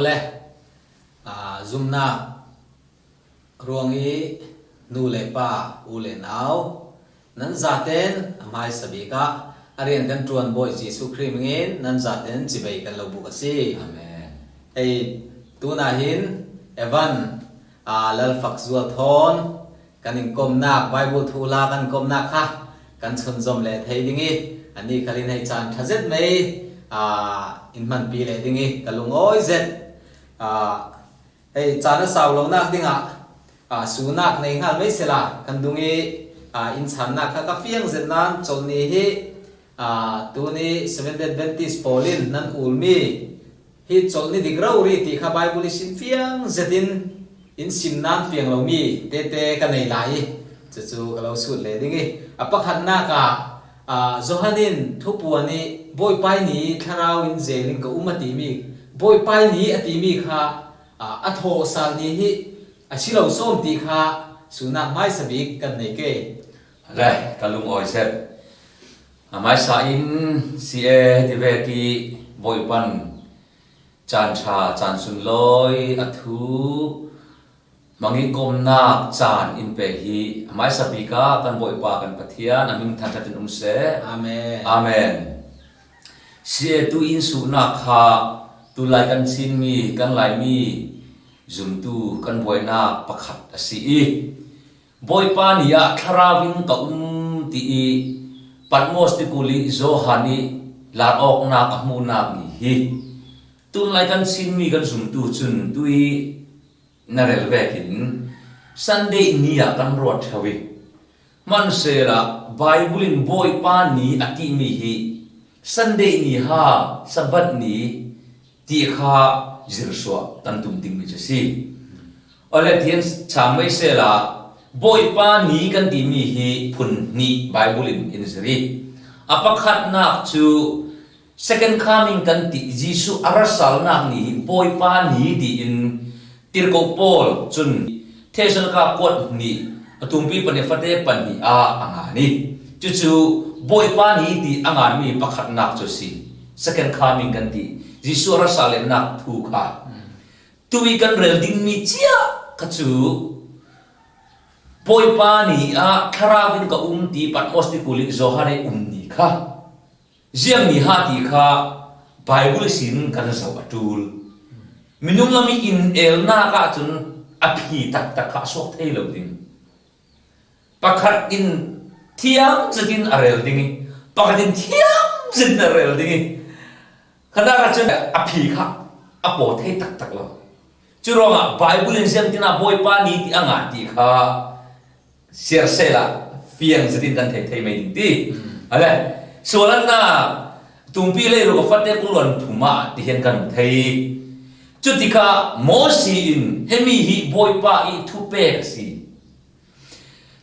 Awle, zumnak ruang i nu le pa, u le nau, nan zaten a hmaisa bik ah a rian kan ṭuan Bawi Jesuh Khrih mingin nan zaten civei kan lo buk a si. Amen. Hei tunah hin Evan Lalfak Zual Thawn kan in komnak Bible thu la kan komnak kha kan chunzom le thei ding i ani khal in hei caan ṭha zet mei in hmanpi le ding i ka lungawi zet. Hei caan a sau lonak dingah sunak nei hngal mei sela kan dung i in channak kha ka fiang zet nan chawlni hi tuni Seventh Adventist pawl in nan ulmi hi chawlni dik ro ri ti kha Bible i sin fiang zet in in sim nan fiang lomi tete ka nei lai i cucu ka lo sut le ding i a pakhatnak ah Johan in thupuan i Bawipa ni thlarau in zel in ka um a timi Bawipa ni a timi kha a thaw sal ni hi a si lo sawm ti kha sunak hmaisa bik kan nei ke. Le ka lung awi set. A hmaisa in CA ti ve ki Bawipan caan ṭha caan sunlawi a thu mangi komnak caan in pe hi a hmaisa bik ah kan Bawipa kan Pathian a min thangṭhat in um seh. Amen. Amen. CA tu in suhnak kha tulai kan Chinmi kan Laimi zumtu kan buainak pakhat a si i Bawipa ni ah thlarau in ka um ti i Patmos tikulh i Johan i lar awknak a hmuhnak ni hi tunlai kan Chinmi kan zumtu cun tui na rel vekin Sunday ni ah kan ruat ṭheo i hmanhselah Bible in Bawipa ni a timi hi Sunday ni ha Sabbath ni ti kha zirsuah kan tum dingmi cu si. Ole thian chang mei sela Bawipa ni kan timi hi phun hnih Bible in in zir i a pakhatnak cu second coming kan ti Jesuh a rasalnak ni hi Bawipa ni tiin tirhkoh Paul cun Thesalonika kuat hnih a tumpi pahnih fate pahnih ah a ngan i cucu Bawipa ni ti a nganmi pakhatnak cu si. Second coming kan ti. Jesuh a rasa lennak thu kha. Tu i kan rel dingmi cia kha cu Bawipa ni ah thlarau in ka um ti Patmos tikulh i Johan i um ni kha ziang ni ha ti kha Bible sin kan zoh a ṭul. Minung lam i inn elnak ahcun a phi taktak kha a suak thei lo ding. Pakhat in thiang zetin a rel ding i pakhat in thiang zetin a rel ding i khana cun a phi kha a paw thei taktak lo. Cu ruangah Bible in siang tinah Bawipa ni ti a ngah ti kha siarsel ah fiang zetin kan thei thei mei ding ti. Ale sualan na tungpi lei ru ka fate kuluan thuma ti hian kan thei. Cu tikah Moses in hemi hi Bawipa i thupek a si.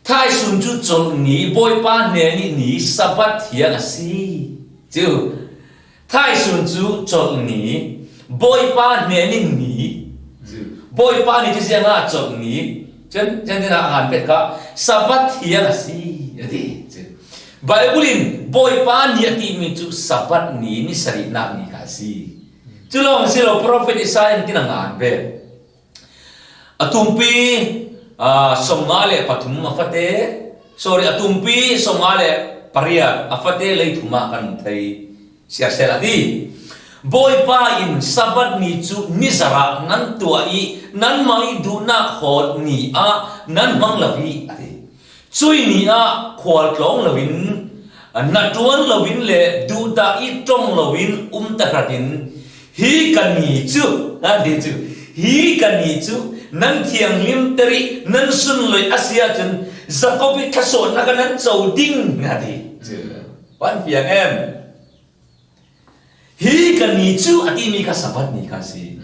Thaisung cu colh ni Bawipa hnen i ni Sabbath thiang a si. Cu thaisung cu colh ni Bawipa hnen i ni Bawipa ni cu siang ah colh ni cun cun ah ngan pet kha Sabbath thiang a si a ti. Bible in Bawipa ni a timi cu Sabbath ni ni sarihnak ni kha a si. Cu lawng si lo Prophet Isaiah tin a ngan ve. A tumpi 53 a fate, sorry, a tumpi 58 a fate leithum ah kan thei siasel a ti. Bawipa in Sabbath ni cu nizar ah nan tuah i nanmah i duhnak hawl ni ah nan hmang lo i a ti. Cui ni ah khualtlawng loin na ṭuan loin le duhdah i ṭong loin um tahrat in hi ka ni cu hi cu hi ka ni cu nan thianghlim ter i nan sunlawih a si ahcun Jakob i thlasawhnak ah nan co ding a ti. Van fiang em? Hi ka ni cu a timi kha Sabbath ni kha a si.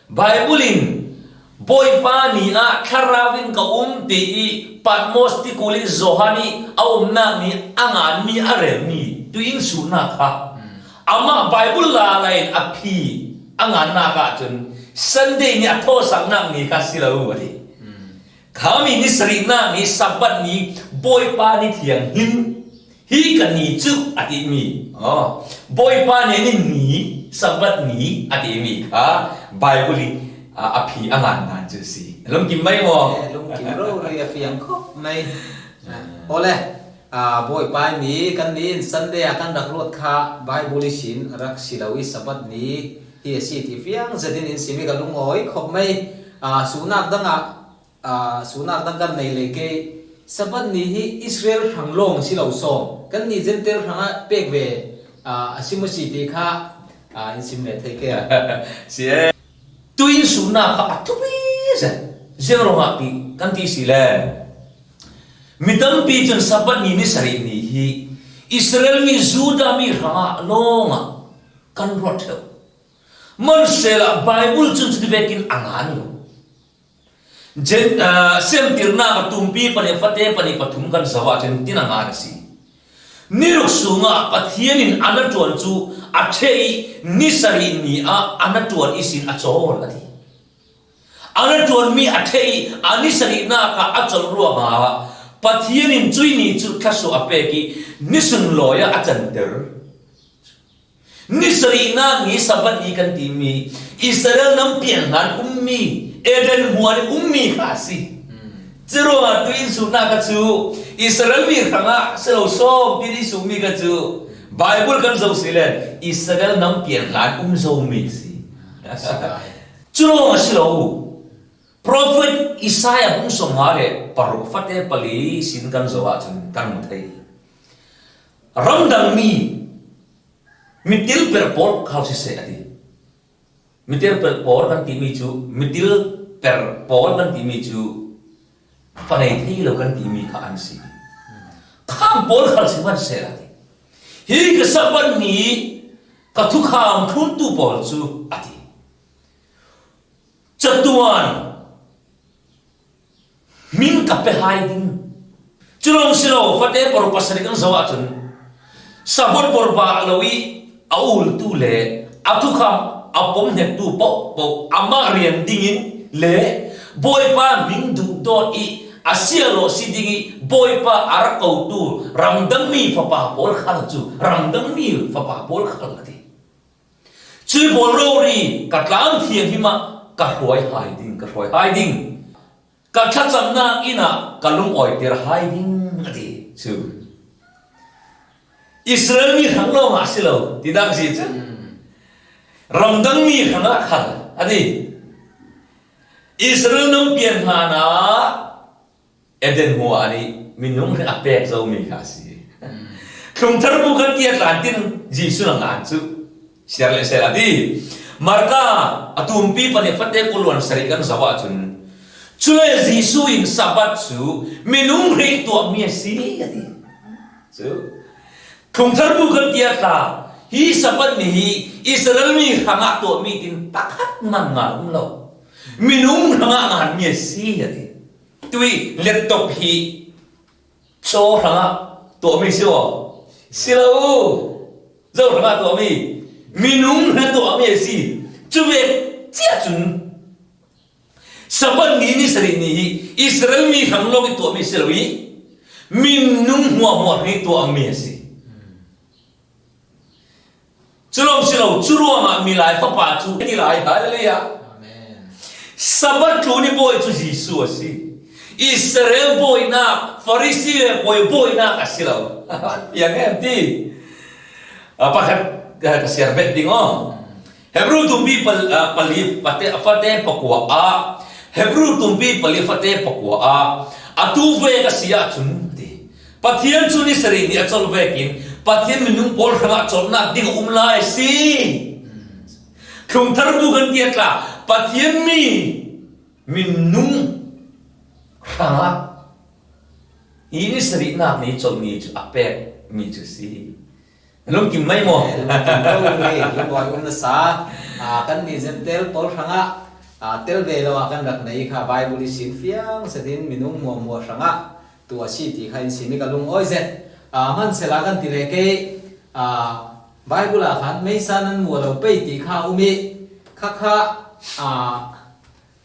Bible in Bawipa ni ah thlarau in ka um ti i Patmos tikulh i Johan i a umnak nih a nganmi a relmi tuin suhnak kha amah Bible la la in a phi a ngannak ahcun Sunday ni a thawsangnak ni kha si lo a ti. Khami ni sarihnak ni Sabbath ni Bawipa ni thianghlim hi ka ni cu a timi Bawipa nih ni ni Sabbath ni a timi kha Bible i a phi a ngan dan cu a si. Lungkim mai maw? Lungkim rori a fiang khop mai. Awle, Bawipa ni kan nih Sunday ah kan rak ruat kha Bible i sin rak si lo i Sabbath ni hi a si ti fiang zetin in simi ka lungawi khop mai. Sunak dang ah sunak dang kan nei le ke Sabbath ni hi Israel hrang lawng si lo sawm kan nih Gentile hrang ah pek ve a si maw si ti kha in sim le thei ke. Si e. Tuin sunak kha a thupi zet ziang rongah ti kan ti si le Mi tampi cun Sabbath ni ni sarih ni hi Israel mi Judah mi hrangah lawngah kan ruat ṭheo. Hmanhsehlaw Bible cun cuti vekin a ngan lo. Jen, uh, semtirnak a tumpi pahnih fate pahnih pathum kan zoh ahcun tin a ngan a si. Niruk sungah Pathian in an a ṭuan cu a ṭheh i ni sarih ni ah an a ṭuan i sin a cawl a ti. An a ṭuanmi a ṭheh i a ni sarihnak ah a colh ruangah Pathian in cui ni cu thlasua a pek i ni sunlawi ah a canter. Ni sarihnak ni Sabbath ni kan timi Israel ram piang hlan ummi Eden huan i ummi kha a si. Curuangah tu in sumnak kha cu Israel mi hrangah si lo sawm ti i summi kha cu Bible kan zoh si le Israel ram piang hlan um zomi a si. Cu lawng a si lo. Profet Isaiah bung 56 fate pali sin kan zoh ahcun kan hmu thei. Ramdang mi mitil per pawl khal siseh a ti. Mitil per pawl kan timi cu mitil per pawl kan timi cu fanei thei lo kan timi kha an si. Khang pawl khal si hmanhseh a ti. Hi ka saban ni ka thukham thluntu pawl cu a ti. Catuan min ka pe hai ding. Culong si lo fate por pasarih kan zoh ahcun sabot borba lo i a ultu le a thukham a pom hnektu paohpaoh amah rian dingin le Bawipa min duh dawt i a sialawh si ding i Bawipa a rak kotu ramdangmi fapa pawl khal cu ramdangmi fapa pawl khal a ti. Cui pawl rori ka tlang thianghlim ah ka hruai hai ding ka hruai hai ding ka thlacamnak inn ah ka lungawi ter hai ding a ti cu Israel mi hrang lawng ah si lo ti dah si cu ramdang mi hrang ah khal a ti Israel nung pian hlan ah Eden hmuah nih minung hi a pek zomi kha a si. Thlungthar bu kan ti a tlan tin Jesuh na ngan cu siar le sel a ti. Marka a tumpi pan i fate kuluan sarih kan zoh ahcun cule Jesuh in Sabbath cu minung hrih tuahmi a si a ti. Cu Thlungthar bu kan ti a tla hi Sabbath ni hi Israel mi hrangah tuahmi tin pakhat man ngan um lo. Minung hrangah nganmi a si a ti. Tui laptop hi chaw hrangah tuahmi si maw? Si lo. Zo hrangah tuahmi minung na tuahmi a si. Cu ve cia cun Sabbath ni ni sarih ni hi Israel mi hrang lawng i tuahmi si lo i minung hmuahhmuah nih tuahmi a si. Cu lawng si lo, cu ruangah milai fapa cu ti lai. Hallelujah. Sabbath tlun i bawi cu Jesuh a si. Israel bawinak, Farisi le bawi bawinak a si lo. Piang em ti. Pakhat ka share bet ding aw. Hebrew tumpi pali fate fate pakua a Hebrew tumpi pali fate pakua a atu ve ka si ahcun ti. Pathian cu ni sarih ni a colh vekin Pathian minung pawl hrangah colhnak ding a um lai si. Thlungthar bu kan ti a tla. Pathian mi minung hrangah hi ni sarihnak ni colhmi cu a pek mi cu si. Lungkim mai maw? Lungkim um nasa. Kan nih zentel pawl hrangah tel ve lo ah kan rak nei kha Bible i sin fiang setin minung muamua hrangah tu a si ti kha in sim i ka lungawi zet. Hmanhsehla kan ti le kei Bible ah khan meisa nan mua lo pei ti kha um i khakha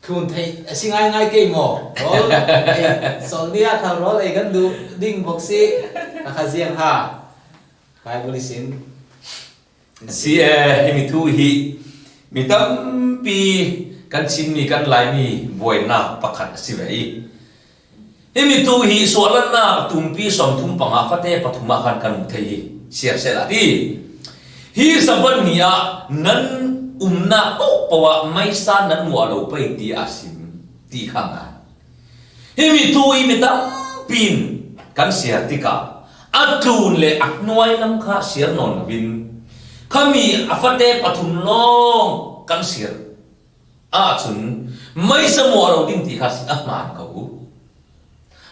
thlun theih a si ngaingai kei maw? Rawl ei sol ni ah khal rawl ei kan duh ding bawk si khakha ziang ha Bible i sim. Si e, himi thu hi mi tampi kan Chinmi kan Laimi buainak pakhat a si ve i himi tu hi sualannak tumpi 35 fate pathum ah khan kan um thei hi siar sehla ti. Hi Sabbath ni ah nan umnak paohpaoh ah meisa nan muah lo pei ti a sim ti kha ngai. Himi tu i mi tampi in kan siar tikah a tlun le a hnuai lam kha siar nawn loin khami a fate pathum lawng kan siar ahcun meisa muah lo ding ti kha a hmaan ko.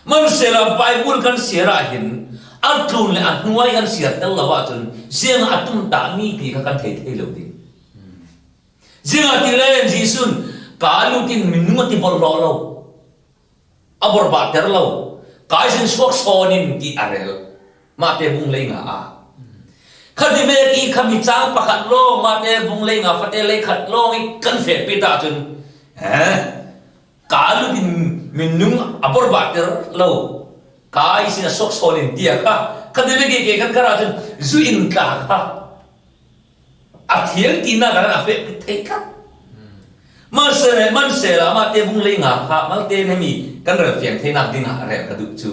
Hmanhsehlaw Bible kan siar ahhin a tlun le a hnuai kan siar tel lo ahcun ziang a tumtahmi ti kha kan thei thei lo ding. Zingah ti le Jesuh ka lutin minung a ti borhlawh lo. A borbah ter lo. Kai sin suak sawn in ti a rel. Mah te bung lei nga ah. Khati ve ki khami cang pakhat lawng mah te bung lei nga fate lei khat lawng i kan feh pi ta cun eh ka lutin minung a borbah ter lo. Kai sin a suak sawn in tia kha khati ve ki ke kan kara cun zu in tla kha A thiang tinak ah a feh thei tlat. Mahse hmanhsehlaw mah te bung lei nga kha malte hemi kan rel fiang theinak ding ah rel ka duh cu.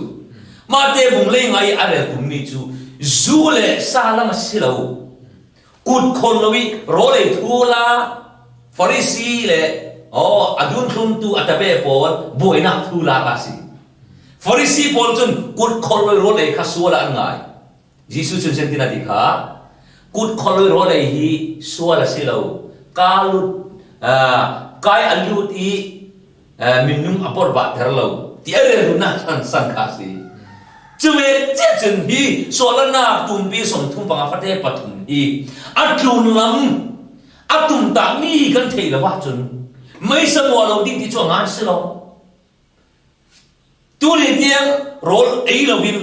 Mah te bung lei nga i a rel tummi cu zu le sa lam a si lo. Kut khawn lo i rawlei thu la Farisi le oh a dunthlumtu a tape pawl buainak thu la ka si. Farisi pawl cun kut khawn lo i rawlei kha sual ah an ngai. Jesuh cun zeitin a ti kha? Kut kholoi rawl ei hi sual a si lo. Ka lut, kai a lut i minung a porhbah ter lo ti a relrunak san san kha a si. Cu ve ciah cun hi sualanak tumpi 35 fate pathum hi a tlun lam a tumtah mi kan theih lo ahcun meisa muah lo ding ti cu a ngan si lo. Tuni tiang rawl ei loin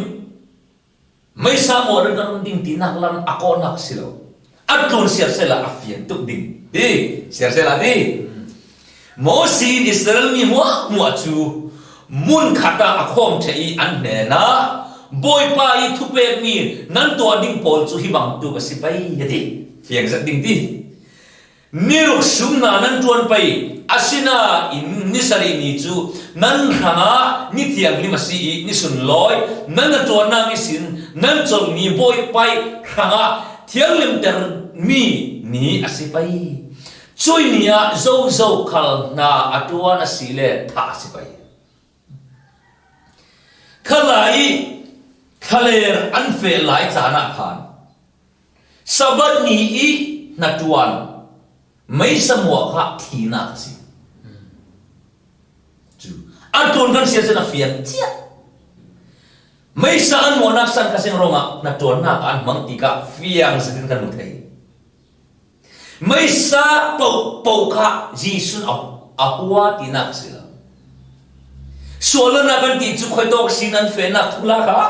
Meisa maw nan kan um ding tinak lam a kawhnak si lo. A tlun siarsel ah a fian tuk ding ti siarsel ah ti. Moses in Israel mi muahmuah cu mun khat ah a khawm ṭhe i an hnen ah Bawipa i thupekmi nan tuah ding pawl cu hi bantuk a si pei a ti. Fiang zet ding ti. Niruk sung hna nan ṭuan pei, asinain ni sarih ni cu nan hrangah ni thianghlim a si i ni sunlawi nan na ṭuannak i sin nan colhmi Bawipa hrangah thianghlimtermi ni a si pei. Cui ni ah zozo khal hna a ṭuan a si le thah a si pei. Khala i thlaler an feh lai caan ah khan Sabbath ni i hnaṭuan meisamuah kha thinak a si. Cu an ṭuan kan si ahcun a fiang ciah. Meisa an muahnak san kha sing ruangah hnaṭuannak an hmang ti kha fiang zetin kan hmu thei. Meisa paohpaoh kha Jesuh a hua tinak a si lo. Sualnak kan ti cu khoi tawk sin an fehnak thula kha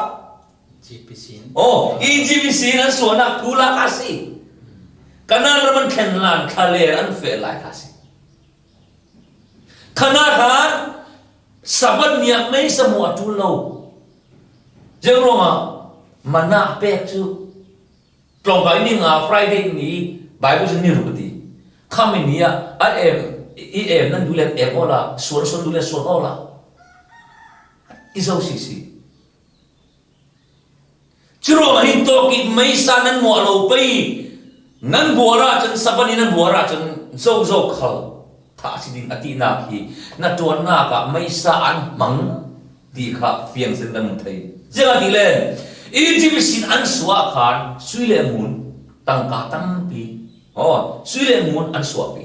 Oh, Egypt sin an suanak thu lak a si. Kanan ram an thlen lan thlaler an fe lai kha si. Khana khan Sabbath ni ah mei samu a ṭul lo. Zei ruangah mana pek cu tlawngkai ni nga Friday ni Bible cun ni ruk a ti. Khami ni ah a em i em nan duh le em ola suan suan duh le suan ola. I zo si si. Curuangah hin tawk i meisa nan muah lo pei nan buar ahcun saban in nan buar ahcun zozo khal thah si ding a tinak hi na ṭuannak ah meisa an hmang ti kha fiang sin kan thei. Ziangah ti len Egypt sin an suah khan sui le ngun tangka tampi oh sui le ngun an suahpi.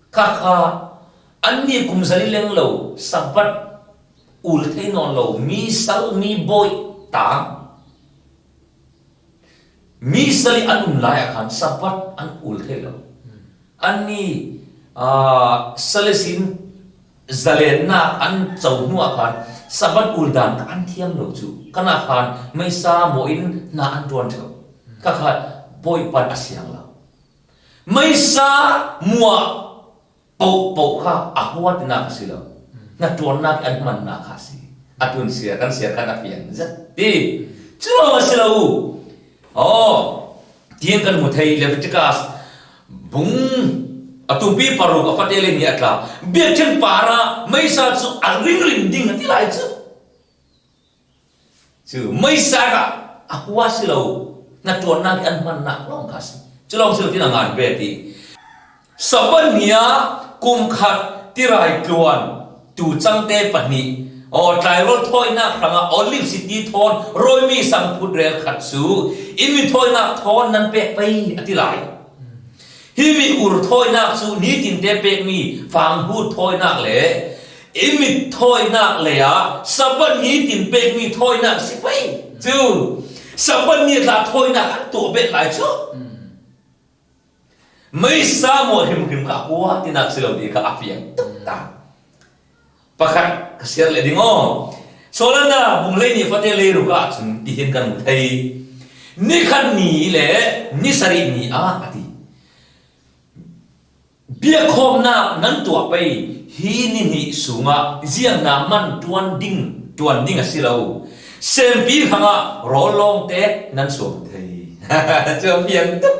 Khakha annih kum zali leng lo Sabbath ul thei nawn lo mi sal mi bawi taang mi sal i an um lai ah khan Sabbath an ul thei lo. Annih sal sin zalennak an co hnu ah khan Sabbath ul dan kha an thiam lo cu. Kana khan meisa maw in hna an ṭuan ṭheo. Khakha Bawipa a siang lo. Meisa muah paohpaoh kha a huatnak a si lo. Na ṭuannak an hmannak kha a si. A ṭun sia kan sia khan a fiang zet ti. Cu lawng a si lo. Oh. Tiang kan hmu thei Leviticus bung a tumpi paruk a fate le ni a tla. Biakṭheng par ah meisa cu a ringring ding a ti lai cu. Cu meisa ka a hua si lo na ṭuannak i an hmannak lawng kha si. Cu lawng si lo tin a ngan ve ti. Sabbath ni ah kum khat tirai tluan tucangte pahnih aw tlairawl thawinak hrangah oliv chiti thawn rawimi sangphut rel khat cu inn mi thawinak thawn nan pek pei a ti lai. Hi mi ur thawinak cu nitinte pekmi fanghut thawinak le inn mi thawinak lei ah Sabbath nitin pekmi thawinak si pei cu Sabbath ni tla thawinak an tuah bet lai cu. Meisa maw hrimhrim kha a hua tinak si lo ti kha a fiang tuk ta. Pakhat ka share le ding aw. Solana bunglei ni fate leiruk ah cun tihin kan thei. Nikhat ni le ni sarih ni ah a ti. Biakhawmnak nan tuah pei hi ni hnih sungah ziangna man tuan ding tuan ding a si lo. Sempi hrangah rawl lawng te nan suam thei. Cu a fiang tuk.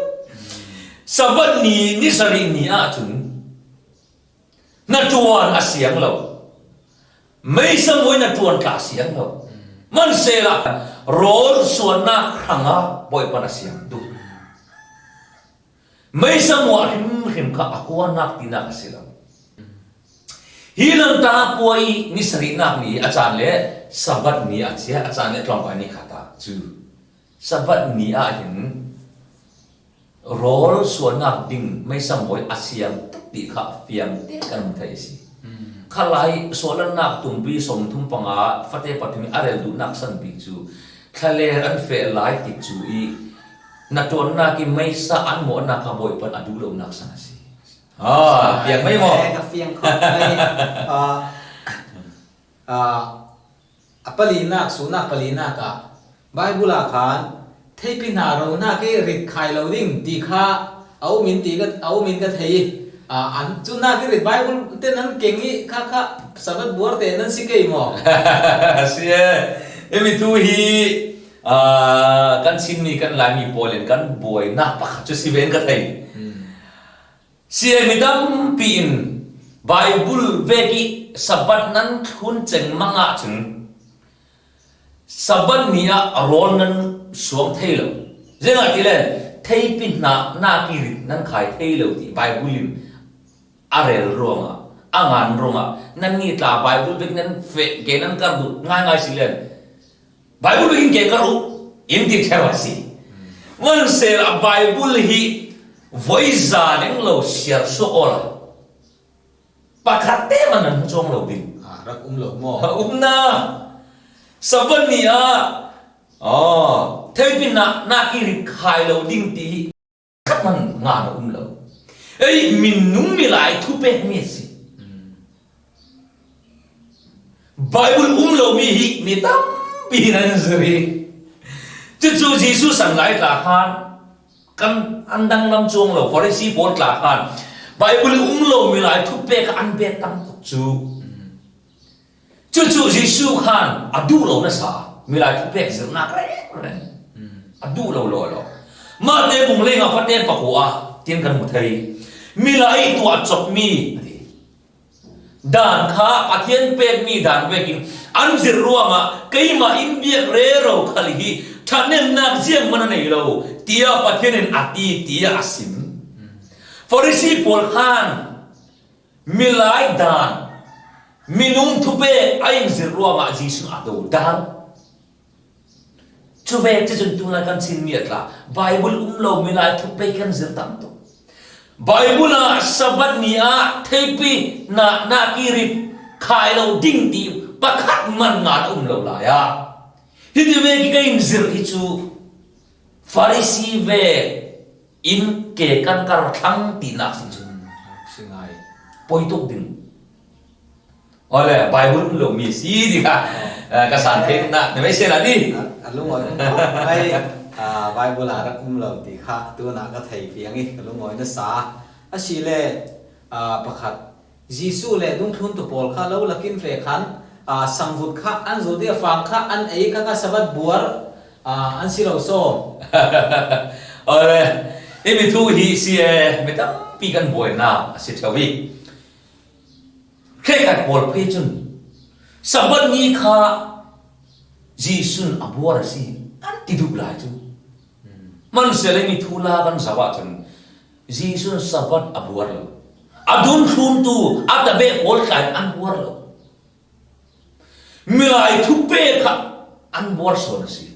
Sabbath ni ni sarih ni ahcun na tuan a siang lo. Meisa mui na tuan tla siang lo. Mansela rawl suannak hrangah Bawipa na siang duh. Meisa muah hrimhrim kha a huanak tinak a si lo. Hi lamta puai ni sarihnak ni a caan le Sabbath ni a chia, a caan le tlawngkai ni kha ta cu Sabbath ni ah hin rawl sualnak ding meisa mawi a siang tuk ti kha fiang te kan thei a si. Khalai sualannak tumpi 35 fate pathum a rel duhnak san bik cu thlaler an fe lai ti cu i Na ṭuannak i meisa an mawhnak kha Bawipa a duh lonak san a si. Ah, fiang mei maw? Ka fiang kho mei. A palinak, sunak palinak ah Bible ah khan theipi hna ro hna ke rit khai lo ding ti kha a um in ti ka a um in ka thei an cu na ke rit Bible te nan keng i kha kha Sabbath buar te nan si kei maw? Si e. Emi tu hi Kan Chinmi kan Laimi pawl in kan buainak pakhat cu si ve in ka thei. Siami tampi in Bible vek i Sabbath nan thlun cengmang ahcun Sabbath ni ah rawl nan suam thei lo. Zeingah ti le theipi hna naki rit nan khai thei lo ti Bible in a rel ruangah a ngan ruangah nan ni tla Bible vek nan fe ke nan kar duh ngaingai si len Bible in ke kar u in ti theo a si. Ngan sel a Bible hi voi za leng lo siar su ola. Pakhat te man nan hmu chong lo ding. Rak um lo maw? Um na. Sabbath ni ah oh theipin na na ki rit khai lo ding ti hi khat man nga na um lo. Ei minung milai thu pek mi a si. Bible um lomi hi mi tampi nan zir i cucu Jesuh san lai tla khan kan an danglam chuang lo Pharisee pawl tla khan Bible um lomi lai thu pek an pek tam tuk cu cucu Jesuh khan a duh lo nasa milai thu pek zirnak reng reng a duh lo lo lo mah te bung leng ah fate pakua tin kan mu thei milai tuah chopmi ati Dan kha Pathian pekmi dan vekin an zir ruangah keimah in biak rero khal hi ṭhahnemnak ziang man a nei lo tiah Pathian in a ti tiah a sim. Farisi pawl khan milai dan minung thupek a in zir ruangah Jesuh a dodal. Cu ve cun tunlai kan Chinmi a tla. Bible um lomi lai thupei kan zir tam tuk. Bible ah Sabbath ni ah theipi na na kirit khai lo ding ti pakhat man ngan um lo lai ah. Hiti ve ki ka in zir hi cu Farisi ve in ke kan kar thlang ti nak si cu. Si ngai. Poi tuk ding. Ole Bible um lomi si ti kha ka san theih na na mei sela di. A lungawi um khop mai Bible ah rak um lo ti kha tunah ka thei fiang i ka lungawi na sa. Asi le pakhat Jesuh le dungthlun tu pawl kha lo lakin ve khan sangvut kha an zul ti a fang kha an ei kha ka Sabbath buar an si lo sawm. Awle, hi mi thu hi si e, mi tampi kan buainak a si ṭheo i Hrekhat pawl phei cun Sabbath ni kha Jesuh a buar a si an ti duh lai cu. Hmanhsehlaw mi thu la kan zoh ahcun Jesuh Sabbath a buar lo. A dun thlumtu a tabe pawl tlai an buar lo. Milai thupe kha an buar sawn a si.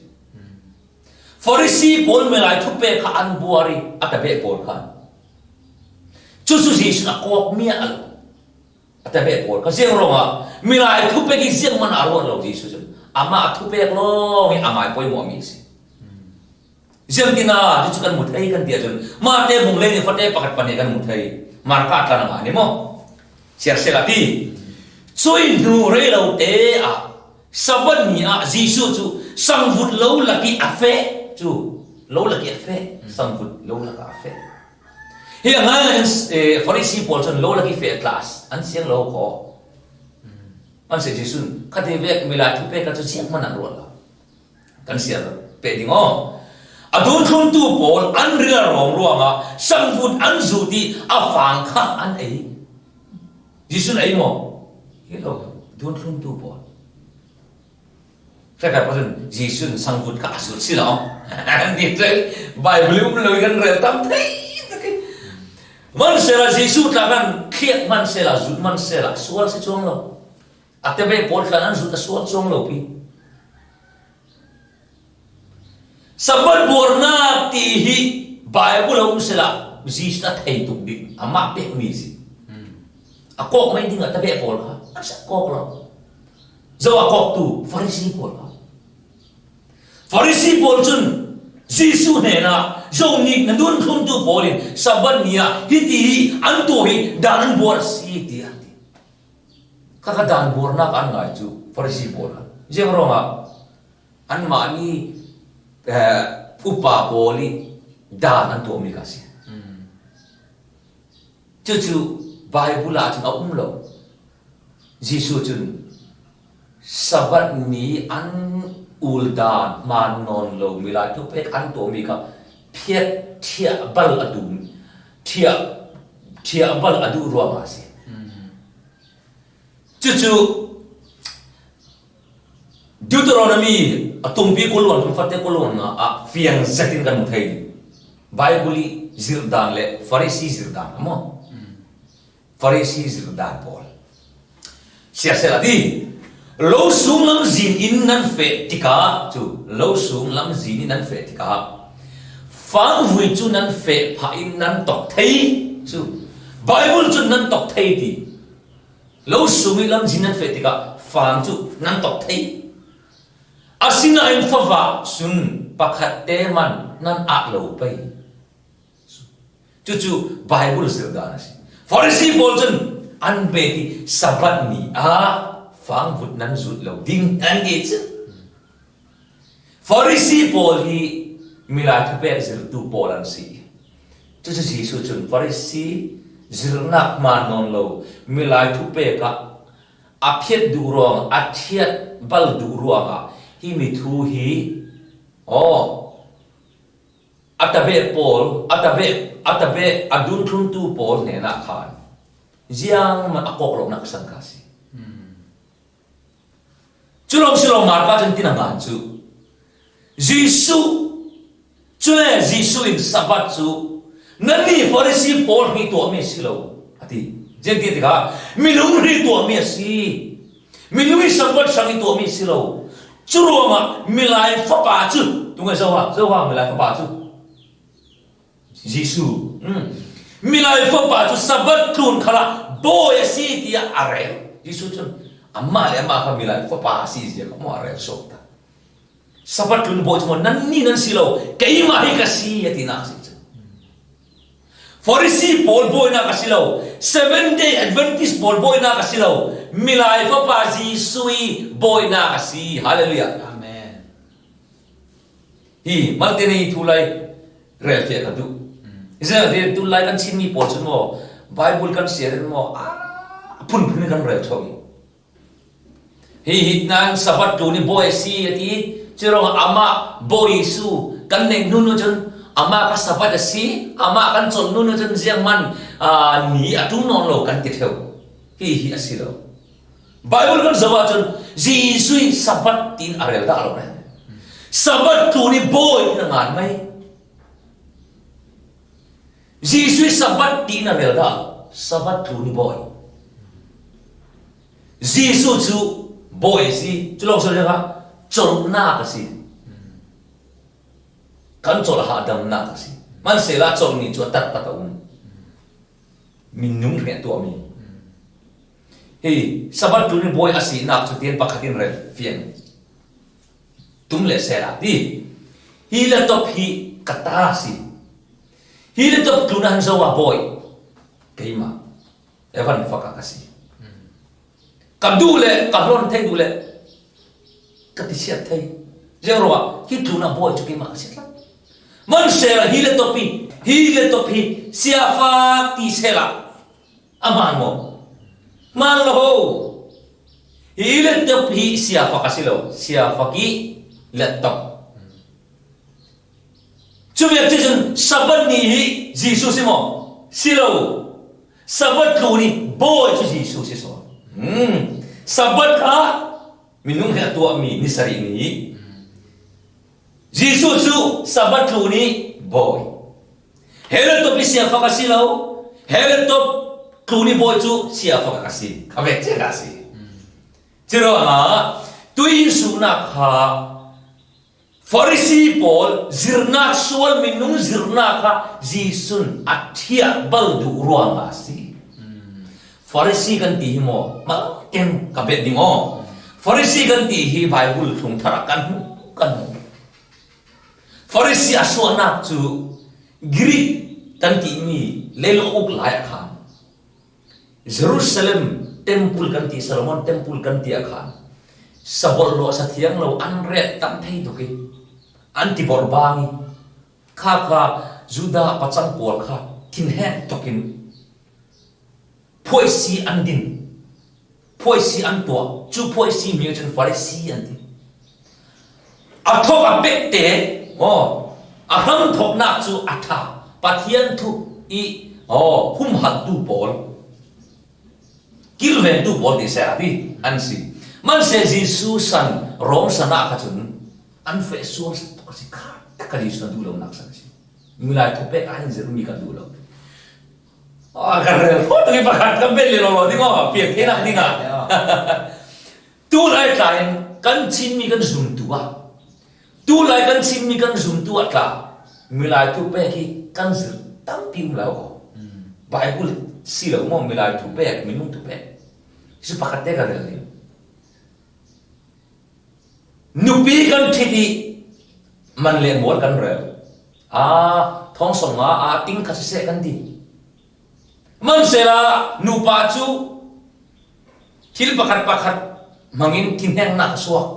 Farisi pawl milai thupe kha an buar i a tabe pawl kha. Cucu Jesuh a kawk mi a lo. A tabe pawl kha ziang ruangah milai thupek i ziang man a ruat lo Jesuh cu. Amah thupek lawng i amai pawimawh mi a si. Ziangtin ah cucu kan mu thei kan ti ahcun mah te bung le nih fate pakhat pahnih kan mu thei marka tlan ah ni maw siar sela ti cui hnu rei lo te ah Sabbath ni ah Jesuh cu sangvut lo lak i a feh cu lo lak i a feh sangvut lo lak ah a feh hi a ngai in Farisi pawl cun lo lak i feh tlas an siang lo kho an se Jesuh khate vek milai thu pe ka cu siang man an ruat lo Kan siar pe ding aw. A dun-thlumtu pawl an rial rawng ruangah sangvut an zut i a fang kha an ei. Jesuh na ei maw? Hi lo, dun-thlumtu pawl. Hrekhat pa cun Jesuh sangvut kha a zut si lo. Ni tlai Bible um lo kan rel tam thei takin. Man sela Jesuh tla kan thliak man sela zut man sela sual si chuang lo. A tebe pawl tlan an zut a sual chuang lo pi. Sabbath buarnak ti hi Bible a um sila Jesus a thei tuk ding amah pekmi si. A kawk mei ding ah tabe pawl kha an sak kawk lo. Zo a kawk tu Farisi pawl kha. Farisi pawl cun Jesuh hnenah zo nih na nun thlumtu pawl in Sabbath ni ah hiti hi an tuah hi dan an buar si tiah an ti. Khakha dan buarnak an ngai cu Farasi pawl kha. Ziang ruangah anmah nih upa pawl i dan an tuahmi kha a si. Cucu Bible ah cun a um lo. Jesuh cun Sabbath ni an ul dan hmaan nawn lomi lai thupek an tuahmi kha phiat thiah bal a dum thiah thiah bal a duh ruangah a si. Cucu Deuteronomy a tungpi kuluan thum fate kuluan ah fiang zet in kan hmu thei. Bible i zirdan le Farisi zirdan amo. Farasi zirdan pawl. Siasel a ti. Lo sung lamzin in nan feh tikah cu lo sung lamzin in nan feh tikah fangvui cu nan feh phah in nan tok thei cu Bible cu nan tok thei ti lo sung i lamzin nan feh tikah fang cu nan tok thei asinain favah cun pakhat te man nan ah lo pei Cucu Bible zir dan a si. Farasi pawl cun an pek i Sabbath ni ah fangvut nan zut lo ding an ti cu. Farasi pawl hi milai thupek zirtu pawl an si. Cucu Jesuh cun Farasi zirnak hmaan nawn lo milai thupek ah a phiat duh ruang a thiat bal duh ruangah hi mithu hi aw A tabeh pawl, a tabeh, a tabeh a dunthlumtu pawl hnenah khan ziang man a kawk lonak san kha a si. Cu lawng si lo Martha cun tin a ngan cu. Jesuh cu le Jesuh in Sabbath cu nannih Farasi pawl hi tuahmi a si lo a ti. Zeiti tikah minung hi tuahmi a si. Minung i Sabbath hrang i tuahmi a si lo. Cu ruangah milai fapa cu tunge zoha zoha milai fapa cu Jesuh milai fapa cu Sabbath tlun khala bawi a si tiah a rel. Jesuh cun amah le amah kha milai fapa a si zia kha maw a rel sawk ta. Sabbath tlun bawi cu maw nannih nan si lo keimah hi ka si a ti nak si cu. Farisi pawl bawinak a si lo. Seventh Day Adventist pawl bawinak a si lo. Milai fapa Jesuh i bawinak a si. Hallelujah. Amen. Hi malte nei thu lai rel fiah ka duh. Zel tu lai kan Chinmi pawl cu maw Bible kan share in maw a phunphun in kan rel theo i. Hihi nan Sabbath tu ni bawi a si a ti. Curuangah amah Bawi Jesuh kan neih hnu hnu cun Amah kha Sabbath a si, amah kan chawnh nu cun ziang man ni a ṭum nawn lo kan ti ṭheo. Hi hi a si lo. Bible kan zoh ahcun Jesuh i Sabbath tiin a rel dah lo ne. Sabbath tu nih bawi in a ngan mei. Jesuh i Sabbath tiin a rel dah lo. Sabbath tu nih bawi. Jesuh cu bawi a si. Cu lawng si lo cawlnak a si. Kan cawl hahdamnak a si. Hmanhsehlaw cawlni cu a taktak a um. Minung nih a tuahmi. Hi Sabbath tu ni bawi a sinak cu tian pakhat in rel fiang tum le sela ti. Hi laptop hi ka ta si. Hi laptop tu na han zo ah bawi keimah Evan faka ka si. Ka duh le ka hlon thei duh le ka ti siat thei. Ziang ruangah hi tlun ah bawi cu keimah ka si tlat. Man sela hi le top hi hi le top hi siafak ti sela a hmaan maw? Hmaan lo. Hi le top hi siafak a si lo. Siafak i le top. Cu vial cu cun Sabbath ni hi Jesuh si maw? Si lo. Sabbath tlu ni bawi cu Jesuh si sawn. Hmm. Sabbath kha minung he a tuahmi ni sarih ni. Jesuh cu Sabbath tlu ni bawi. Herod top i siafak a si lo. Herod top tlu ni bawi cu siafak a si. Kha vek cia a si. Curuangah tui in suknak kha Farasi pawl zirnak sual minung zirnak kha Jesuh a thiah bal duh ruangah a si. Farasi kan ti hi maw mal ken ka bet ding aw. Farasi kan ti hi Bible thlung thar ah kan hmuh kan hmuh. Farasi a suahnak cu Greek kan timi leilung uk lai ah khan Jerusalem temple kan ti Solomon temple kan ti ah khan sabolh sa thiang lo an ret tam thei tuk i an ti bor bang i kha kha Judah pacang pawl kha thinheng tuk in phuaisi an din phuaisi an tuah cu phuaisi mi cun Farisi an ti a thok a pek te maw a hram thoknak cu a ṭha Pathian thu i oh humhaltu pawl kilvengtu pawl ti seh ti an si manse Jesuh san Rom san ah kha cun an feh sual tuk a si kha tak ka Jesuh na duh lo nak san a si milai thupek ah hin zirmi kan duh lo kan rel fo tu pakhat kan bel le lo ding aw piak the nak ding ah tu lai tla in kan Chinmi kan zumtu ah tu lai kan Chinmi kan zumtu ah tla milai thu pek hi kan zir tampi um lo ko Bible si lo mo milai thu pek minung thu pek si pakhat te ka rel ding Nupi kan ṭhit i man le mual kan rel. Aa thawngsong ah aa ting kha siseh kan ti. Hmanhsehlaw nupa cu thil pakhat pakhat hmangin thinhnengnak a suak.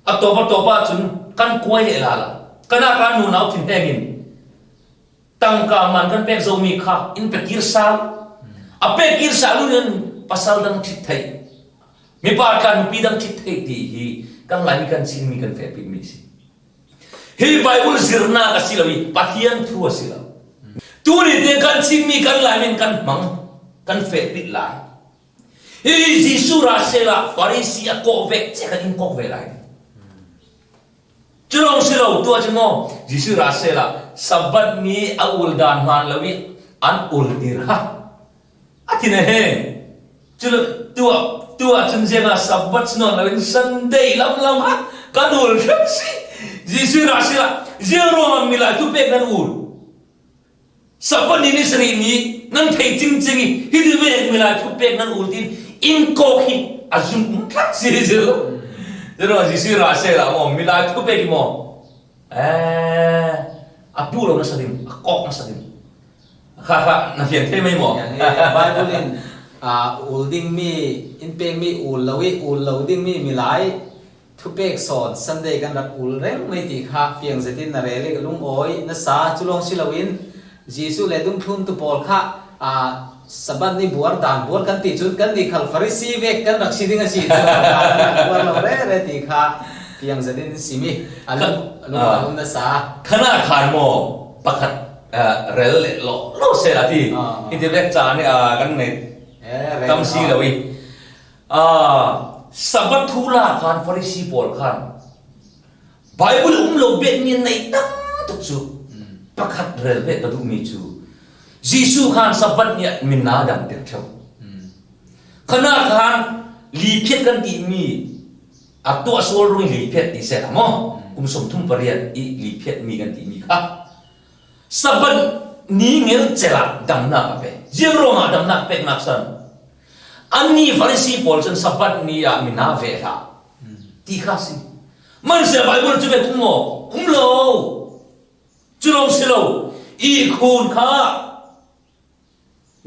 A tawp a tawp ahcun kan kuai leh la la. Kanaka nunau thinhneng in tangka man kan pek zomi kha in pe kir sal a pek kir sal in pasal dang ṭhit thei mipa tla nupi dang ṭhit thei ti hi kan laimi kan chinmi kan fehpi mi si hi bible zirnak a si lo i pathian thu a si lo tu ni te kan chinmi kan laimi kan hmang kan fehpit lai hi Jesuh ra sela Farisi a kawh ve che kan in kawk ve lai Cu lawng si lo tuah cu maw Jesuh ra sehla Sabbath ni a ul dan hmaan lo i an ul tir kha a thin a heng. Cu tuah tuah cun ziangah Sabbath si nawn loin Sunday lam lam ha kan ul hrim si. Jesuh ra sehla ziang ruangah milai tu pek nan ul. Sabbath ni ni sarih ni nan thei cingcing i hiti ve milai thu pek nan ul tin in kok hi a zum tlat si zu zero Jesuh ra se la mo milai thu pek mo eh a tu lo na sa ding a kok na sa ding kha kha na fian thei mai mo Bible in a ul ding mi in pek mi ul lo i ul lo ding mi milai Thupek sawn Sunday kan rak ul reng mai ti kha fiang zetin na rel i ka lungawi nasa. Cu lawng si loin Jesuh le dungthluntu pawl kha Sabbath ni buar dan buar kan ti cun kan nih khal Farisi vek kan rak si ding a si cu dan an rak buar lo rere ti kha. Tiang zet in sim i a lung a lum nasa. Khana khan maw pakhat rel leh lawh lawh sel a ti. Hi ti vek caan i kan nei tam si lo i. Sabbath thu la khan Farisi pawl khan Bible um lo bet mi nei tam tuk cu pakhat rel ve ka duhmi cu Jesuh khan Sabbath ni ah minna dam ter theo. Khana khan liphiat kan timi a tuah sual rung liphiat ti seh maw kum 38 i liphiat mi kan timi kha Sabbath ni ngel cel ah damnak a pek. Ziang ruangah damnak peknak san anni Farisi pawl cun Sabbath ni ah mina ve hlah ti kha si. Manse Bible cu bet um maw? Um lo. Cu lawng si lo. Ihkhun kha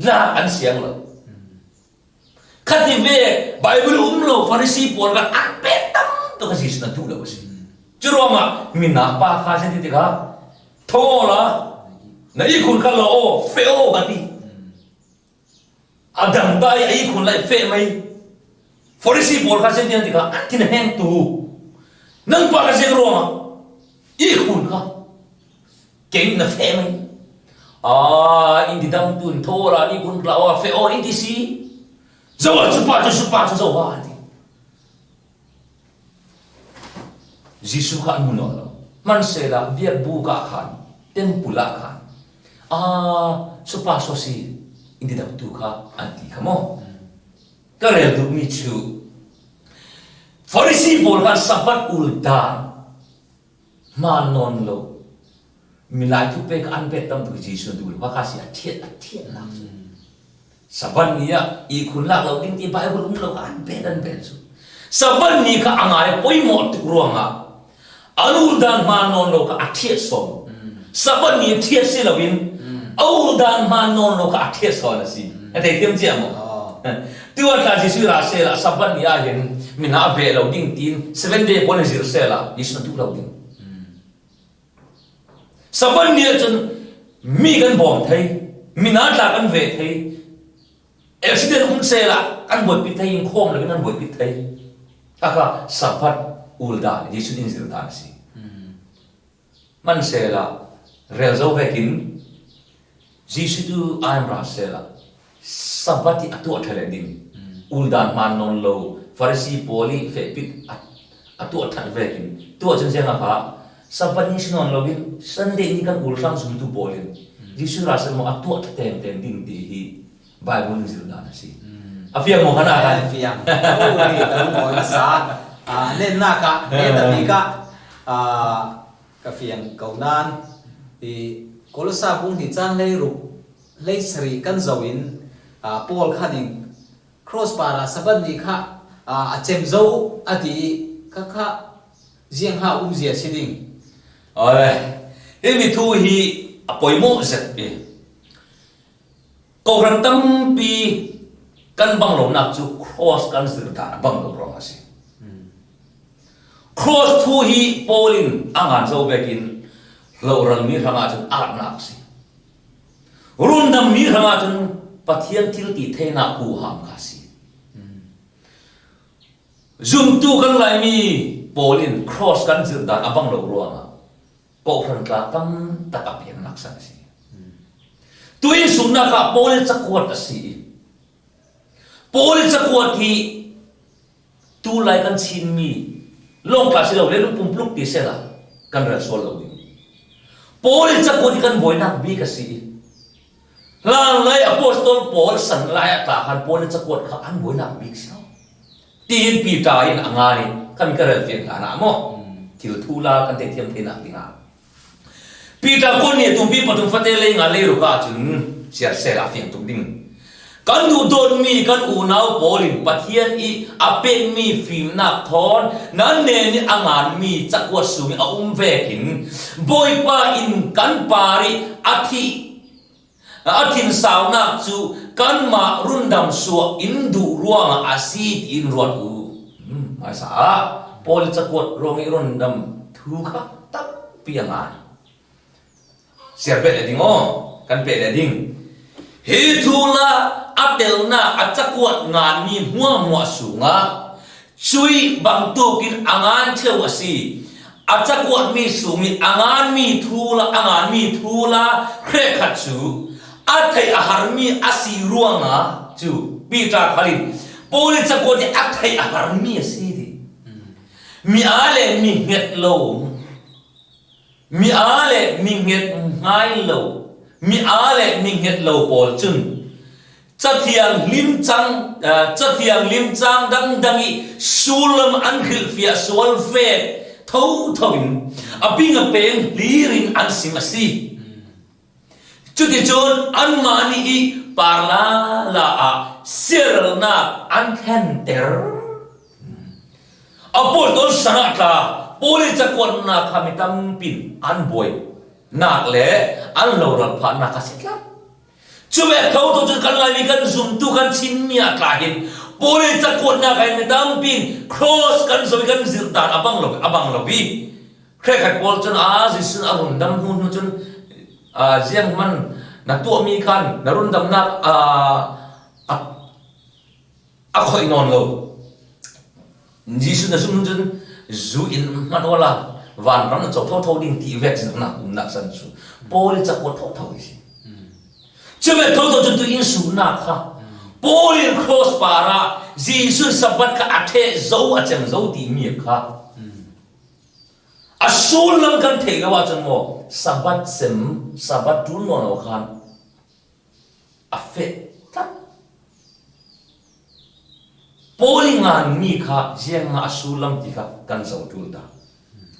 lak an siang lo. Khati ve Bible um lo Farisi pawl kan an pek tam tuk a si na duh lo a si. Cu ruangah minak pa kha sin ti tikah tho la na ihkhun kha lo aw fe aw ka ti. A dang dai a ihkhun lai fe mei. Farisi pawl kha sin ti tikah an thin heng tu. Nang pa ka sing ruangah ihkhun kha keng na fe mei. Ah, in di dang tun tho la ni kun la wa fe o in ti si. Zo chu pa chu su pa chu zo wa ti. Jesuh kha an hmu nawn lo. Hmanhsehlaw biakbuk ah khan, temple ah khan, aa supa sosi in ti dotu kha an ti kha maw? Ka rel duhmi cu Farisi pawl khan Sabbath ul dan hmaan nawn lo milai thupek an pek tam tuk Jesuh duh lo kha si a thiat a thiatnak cu. Sabbath ni ah ihkhun lak lo ding ti Bible um lo kha an bet an bet cu. Sabbath ni kha a ngai poimawh tuk ruangah an uldan hmaan nawn lo kha a thiat sawm. Sabbath ni thiat si loin a uldan hmaan nawn lo kha a thiat sawn a si. Na thei thiam cia maw? Tu ah tla Jesuh ra sela Sabbath ni ah hin mina ve lo ding tin seven day pawl in zir sela Jesuh na duh lo ding. Sabbath ni ahcun mi kan bawm thei, mina tla kan ve thei, accident um sehla kan buaipi thei in khawm loin kan buaipi thei. Aka Sabbath ul dan Jesuh in zir dan a si. Hmanhsehla rel zo vekin Jesuh tu an ra sehla Sabbath i a tuah ṭha le ding uldan hmaan nawn lo Farasi pawl i fehpit a tuah ṭhat vekin tuah cun ziang ah kha Sabbath ni si nawn loin Sunday ni kan ul hram zumtu pawl in Jesuh ra seh maw a tuah ṭha tengteng ding ti hi Bible in zir dan a si. A fiang maw kana kan? Fiang. Ka lungawi nasa. Nennak ah, nen a bik ah ka fiang ko nain i Kolosa bung hi caan 16 17 kan zoh in Paul kha ning cross par ah Sabbath ni kha a cem zo a ti i khakha ziang ha um zia si ding. Oi, hi mi thu hi a poimawh zet bi. Kohhran tampi kan bang lonak cu cross kan zir dan a bang lo ruang a si. Cross thu hi Paul in a ngan zo vekin hloralmi hrangah cun arnak a si. Rundammi hrangah cun Pathian thil ti theinak huham kha a si. Zumtu kan Laimi pawl in cross kan zir dan a bang lo ruangah kawhhran tla tam tak a piannak san a si. Tuin sumnak ah Paul cakuat a si. Paul cakuat hi tu lai kan Chinmi lawngtla si lo le lungpumpluk ti sela kan rel sual lo ding. Paul cakuat hi kan buainak bik a si. Hlan lai Apostol Paul san lai a tla khan Paul cakuat kha an buainak bik si lo. Tiin Peter in a ngan i kan ka rel fian hlan ah maw thil thu la kan thei thiam thenak dingah Peter kun nih tumpi pathum fate lei nga lei ruk ahcun siar sel a fiang tuk ding. Kan duh dawtmi kan unau pawl in Pathian i a pekmi fimnak thawn nan nen i a nganmi cakuat sung i a um vekin Bawipa in kan par i a thih A thinsaunak cu kanmah rundam suah in duh ruangah a si tiin ruat u. Hmaisa ah Paul cakuat ruang i rundam thu kha tampi a ngan. Siar peh le ding aw, kan peh le ding. Hi thu la a telnak a cakuat nganmi hmuahhmuah sungah. Cui bantukin a ngan ṭheo a si. A cakuatmi sung i a nganmi thu le a nganmi thu la hrekhat cu a theih a harmi a si ruangah cu Peter khal in Paul i cakuat hi a theih a harmi a si ti. Mi aa le mi hnget lo Mi aa le mi hnget hngai lo, mi aa le mi hnget lo pawl cun cathiang lim cang cathiang lim cang dangdang i sullam an hrilhfiah sual ve thotho in a ping a peng hlir in an sim a si. Cuticun anmah nih i par la la ah siarelnak an thlenter. A pawl tawn san ah tla Paul i cakuatnak kha mi tampin an buai nak le an loral phahnak a si tlat. Cu ve tho tu cun kan Laimi kan zumtu kan Chinmi ah tla hin Paul i cakuatnak ah hin mi tampin cross kan zo i kan zirh dan a bang lo a bang lo i Hrekhat pawl cun a Jesuh a rundam hnu hnu cun ziang man na tuahmi khan na rundamnak a khoih nawn lo. Jesuh na zum cun zu in hman wala vanram na co thotho ding ti vek nak umnak san cu Paul i cakuat thotho i si. Cuve thotho cun tu in sumnak kha Paul in cross par ah Jesuh Sabbath kha a ṭheh zo a cem zo ti mi kha A sullam kan theih lo ahcun maw Sabbath sem Sabbath ṭul nawn lo khan a feh tlat. Paul i nganmi kha ziang nga a sullam ti kha kan zoh ṭul ta.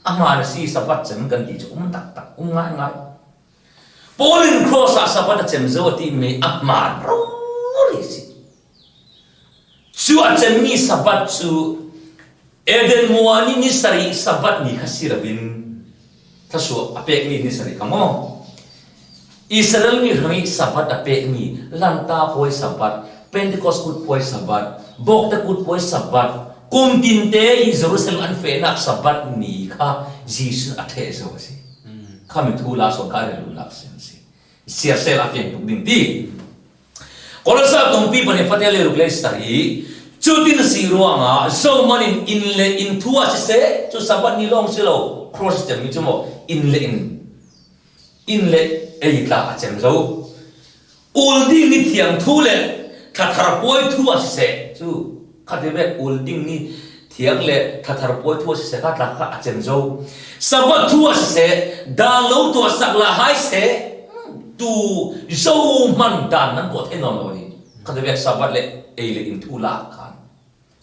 A hmaan a si Sabbath cem kan ti cu um taktak um ngaingai. Paul in cross ah Sabbath a cem zo a timi a hmaan rori si. Cu a cemmi Sabbath cu Eden muan i ni sarih Sabbath ni kha si loin thluachuah a pekmi ni sarih kha maw? Israel mi hrang i Sabbath a pekmi Lanta puai Sabbath, Pentecost kut puai Sabbath, Bawkte kut puai Sabbath, kum tinte i Jerusalem an fehnak Sabbath ni kha Jesuh a ṭheh zo a si. Kha mi thu la sawn kha a relnak si an si. Siasel a fiang tuk ding ti. Kolosai tungpi pahnih fate le ruk le sarih cutin a si ruangah zohman in inn le inn thu ah siseh cu Sabbath ni lawng si lo cross cemmi cu maw inn le inn inn le ei tla a cem zo ul ding ni thiang thu le thlathar puai thu ah siseh cu khate ve ul ding ni thiang le thlathar puai thu ah siseh kha tla kha a cem zo Sabbath thu ah siseh dan lo tuah sak la hai seh tu zo hman dan nan tuah thei nawn lo ni kha te Sabbath le ei le in thu la khan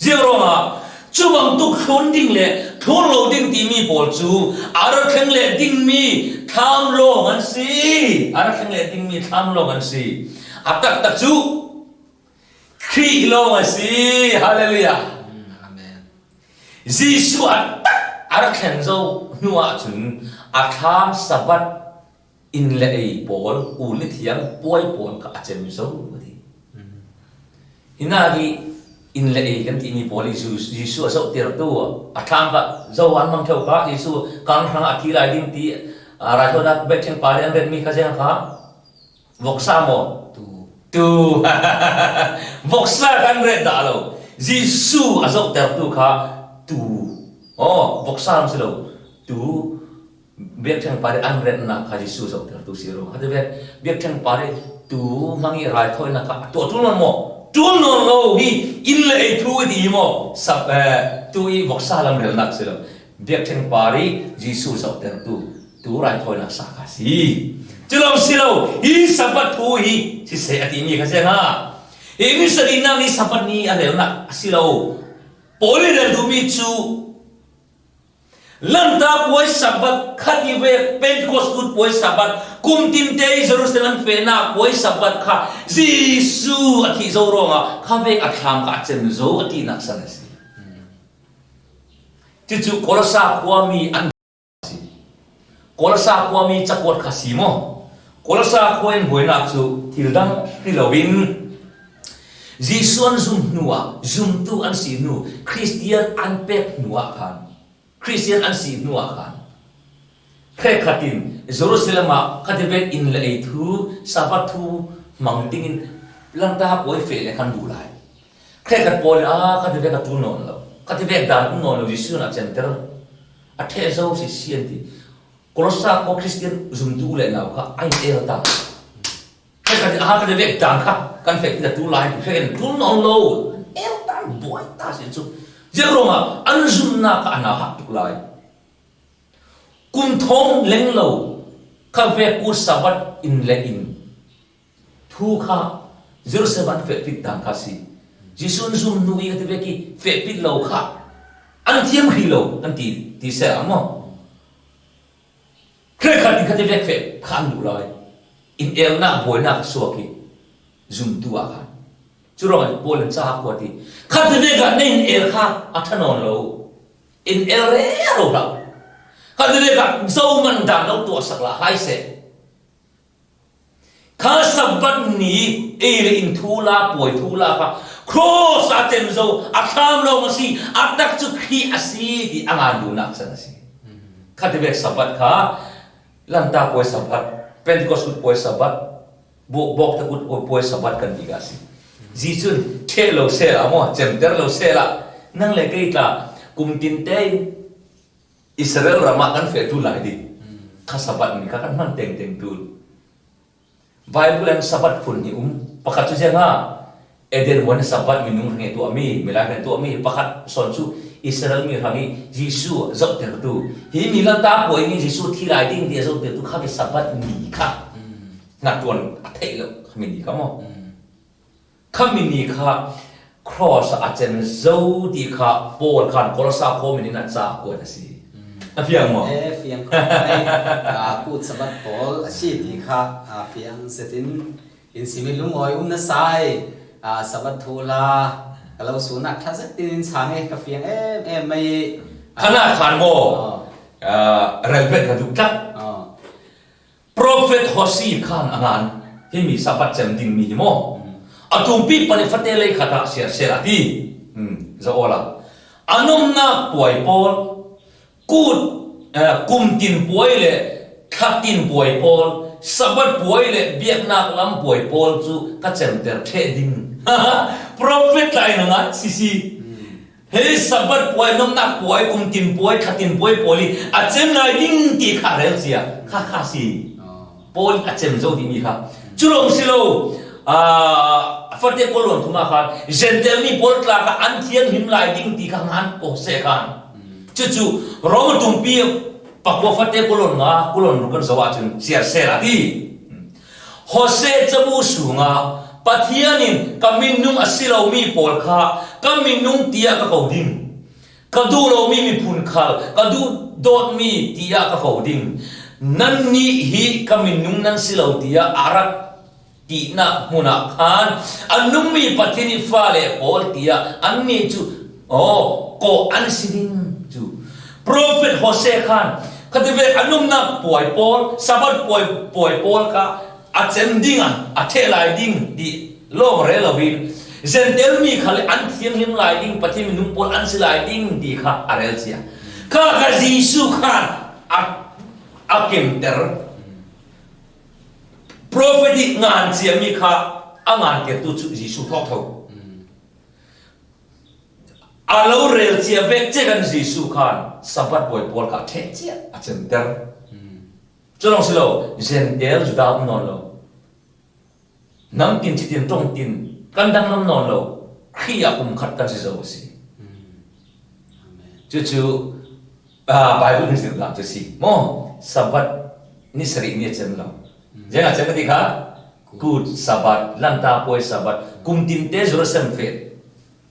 ziang ruangah cu bantuk thlun ding le thlun lo ding timi pawl cu a ra thleng le dingmi thlam lawng an si a ra thleng le dingmi thlam lawng an si a taktak cu Khrih lawng a si. Hallelujah. Amen. Jesuh a tak a rak thlen zo hnu ahcun a thlam Sabbath inn le ei pawl u le thiang puai pawl kha a cem zo a ti. Hina hi inn le ei kan timi pawl i Jesuh a zohtertu a thlam kha zo an mang theo kha Jesuh kang hrang a thi lai ding ti raithawinak biakṭheng pa nih an renhmi kha zeng kha Voksa maw? Tu. Tu. Voksa kan ret dah lo. Jesuh a zohtertu kha tu. Oh, voksa lam si lo. Tu biakṭheng pa nih an renhnak kha Jesuh zohtertu si ro. Hati ve biakṭheng pa nih tu hmang i raithawinak kha a tuah ṭul nawn maw? Ṭul nawn lo hi inn le ei thu i ti maw? Sap eh, tu i voksa lam relnak si lo. Biakṭheng par i Jesuh zohtertu tu raithawinak sa kha si. Cu si lo, hi Sabbath thu hi siseh a timi kha si hnga. Hi ni sarihnak ni Sabbath ni a relnak a si lo. Paul i rel duhmi cu Lanhtak puai Sabbath khat i ve Pentecost kut puai Sabbath kum tinte i Jerusalem fehnak puai Sabbath kha Jesuh a thih zo ruangah kha vek a thlam kha a cem zo a tinak san a si. Cucu Kolosa khuami an si. Kolosa khuami cakuat kha si maw? Kolosa khua in buainak cu thil dang ti loin Jesuh an zum hnu ah, zumtu an si hnu, Christian an pek hnu ah khan, Christian an si hnu ah khan, Hrekhat in Jerusalem ah khativet inn le ei thu, Sabbath thu hmang dingin langta puai fe le khan duh lai. Hrekhat pawl ah khativet a ṭul nawn lo. Khati vek dan um nawn lo Jesuh a cemter. A ṭheh zo si si an ti. Kolossa khua Kristian zumtu u le nau kha ai el ta. Khat aha kan vek dan kha kan fek ti tu lai ti hren tul nawn lo. El ta buai ta si chu. Ziang ruangah an zumnak kha ana hak tuk lai. Kum thong leng lo kha vek u Sabbath in le in Thu kha Jerusalem an fehpit dan kha si. Jesuh an zum hnu i a ti ve ki fehpit lo kha an thiam hri lo an ti ti seh ah maw. Khrikhat in kha ti vek feh kha an duh lai. In elnak buainak a suak i zumtu ah khan. Cu ruangah Paul in ca a kuat i kha ti vek ah na in el kha a ṭhanawn lo. In el rero hlah. Kha ti vek ah zo man dan lo tuah sak la hai seh. Kha Sabbath ni ei le in thu la puai thu la kha cross a cem zo a thlam lawng a si a tak cu Khrih a si ti a ngan duhnak can a si. Kha ti vek Sabbath kha Lanta puai Sabbath, Pentecost kut puai Sabbath, Bawk te kut puai Sabbath kan ti ka si. Jicun ṭheh lo seh la maw cemter lo seh la nang le kei tla kum tin te Israel ram ah kan fehtu lai ding kha Sabbath ni kha kan hman tengteng tu. Bible an Sabbath phun hi um pakhat cu ziang ah Eden huan Sabbath minung hrang i tuahmi milai hrang tuahmi pakhat son cu Israel mi hrang i Jesuh zohtertu hi mi lanta puai ni Jesuh thi lai ding ti a zohtertu kha Sabbath ni kha hna tuan a theih lo kha mi ni kha maw Khami ni kha cross a cem zo ti kha Paul khan Kolosa khuamin in a ca kuat a si. A fiang maw? E fiang ko mai. Kut sabat pawl a si ti kha fiang zetin in simi lungawi um na sai. Sabat thu la ka lo sunak tha zetin in chang i ka fiang em em mai. Khana khan maw relpet ka duh tlat. Profet Hosea khan a ngan himi Sabbath cem dingmi hi maw a tumpi pan i fate lei khat ah siar sel a ti za awl ah a nomnak puai pawl kut kum tin puai le thla tin puai pawl Sabbath puai le biaknak lam puai pawl cu ka cemter ṭheh ding Profet tlai na ngan sisi Hi Sabbath puai, nomnak puai, kumtin puai, thlatin puai pawl i a cem lai ding ti kha rel cia kha kha si. Paul a cem zo timi kha. Cu lawng si lo, fate pawl luan thum ah khan Gentile mi pawl tla kha an thianghlim lai ding ti kha ngan ko se khan. Cucu Rome tumpi pakua fate kulon nga kulon ru kan zo ahcun siar sel a ti. Hosea cabu sungah Pathian in ka minung a si lomi pawl kha ka minung tiah ka ko ding. Ka duh lomi miphun khal ka duh dawtmi tiah ka ko ding. Nannih hi ka minung nan si lo tiah a rak tinak hmun ah khan a nungmi Pathian i fale pawl tiah annih cu oh kawh an si ding cu Prophet Hosea khan khati ve a nunnak puai pawl Sabbath puai puai pawl kha a cem ding ah a theh lai ding ti lawng re loin Gentel mi kha le an thianghlim lai ding Pathian minung pawl an si lai ding ti kha a rel cia kha kha Jesuh khan a a kemter Prophet i ngan ciami kha a ngan tertu cu Jesuh thawk tho A lo rel cia vek ce kan Jesuh khan Sabbath bawi pawl kha a ṭheh cia a cemter. Cu lawng si lo, Gentel Judah um nawn lo. Nam tin chitin tong tin kan danglam nawn lo. Khrih ah kum khat kan si zo a si. Cucu Bible nih zirh cu si. Maw Sabbath ni sarih ni a cem lo. Zeingah cem ka ti kha? Good Sabbath, Lanta puai Sabbath, kum tin te Jerusalem fe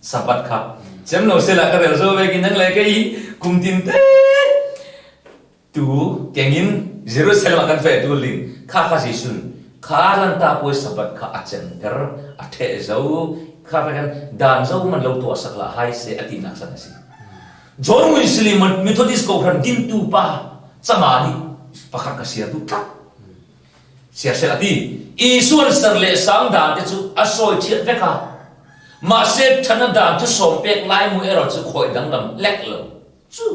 Sabbath kha cem lo sela ka rel zo ve ki nang le kei kum tin te tu kengin Jerusalem ah kan fe tu ling kha kha Jesun kha lanta puai Sabbath kha a cemter a the zo kha kan dan zo man lo to sak la hai se ati nak san asi John Wesley Methodist ko khan din tu pa changa ni pakhat ka sia tu tlat Siaseh a ti. Isuan ser le sang dan te cu a sawi thiat vek a. Mahse ṭhan dan thu sawm pek lai mu erawh cu khawi danglam lek lo. Cu.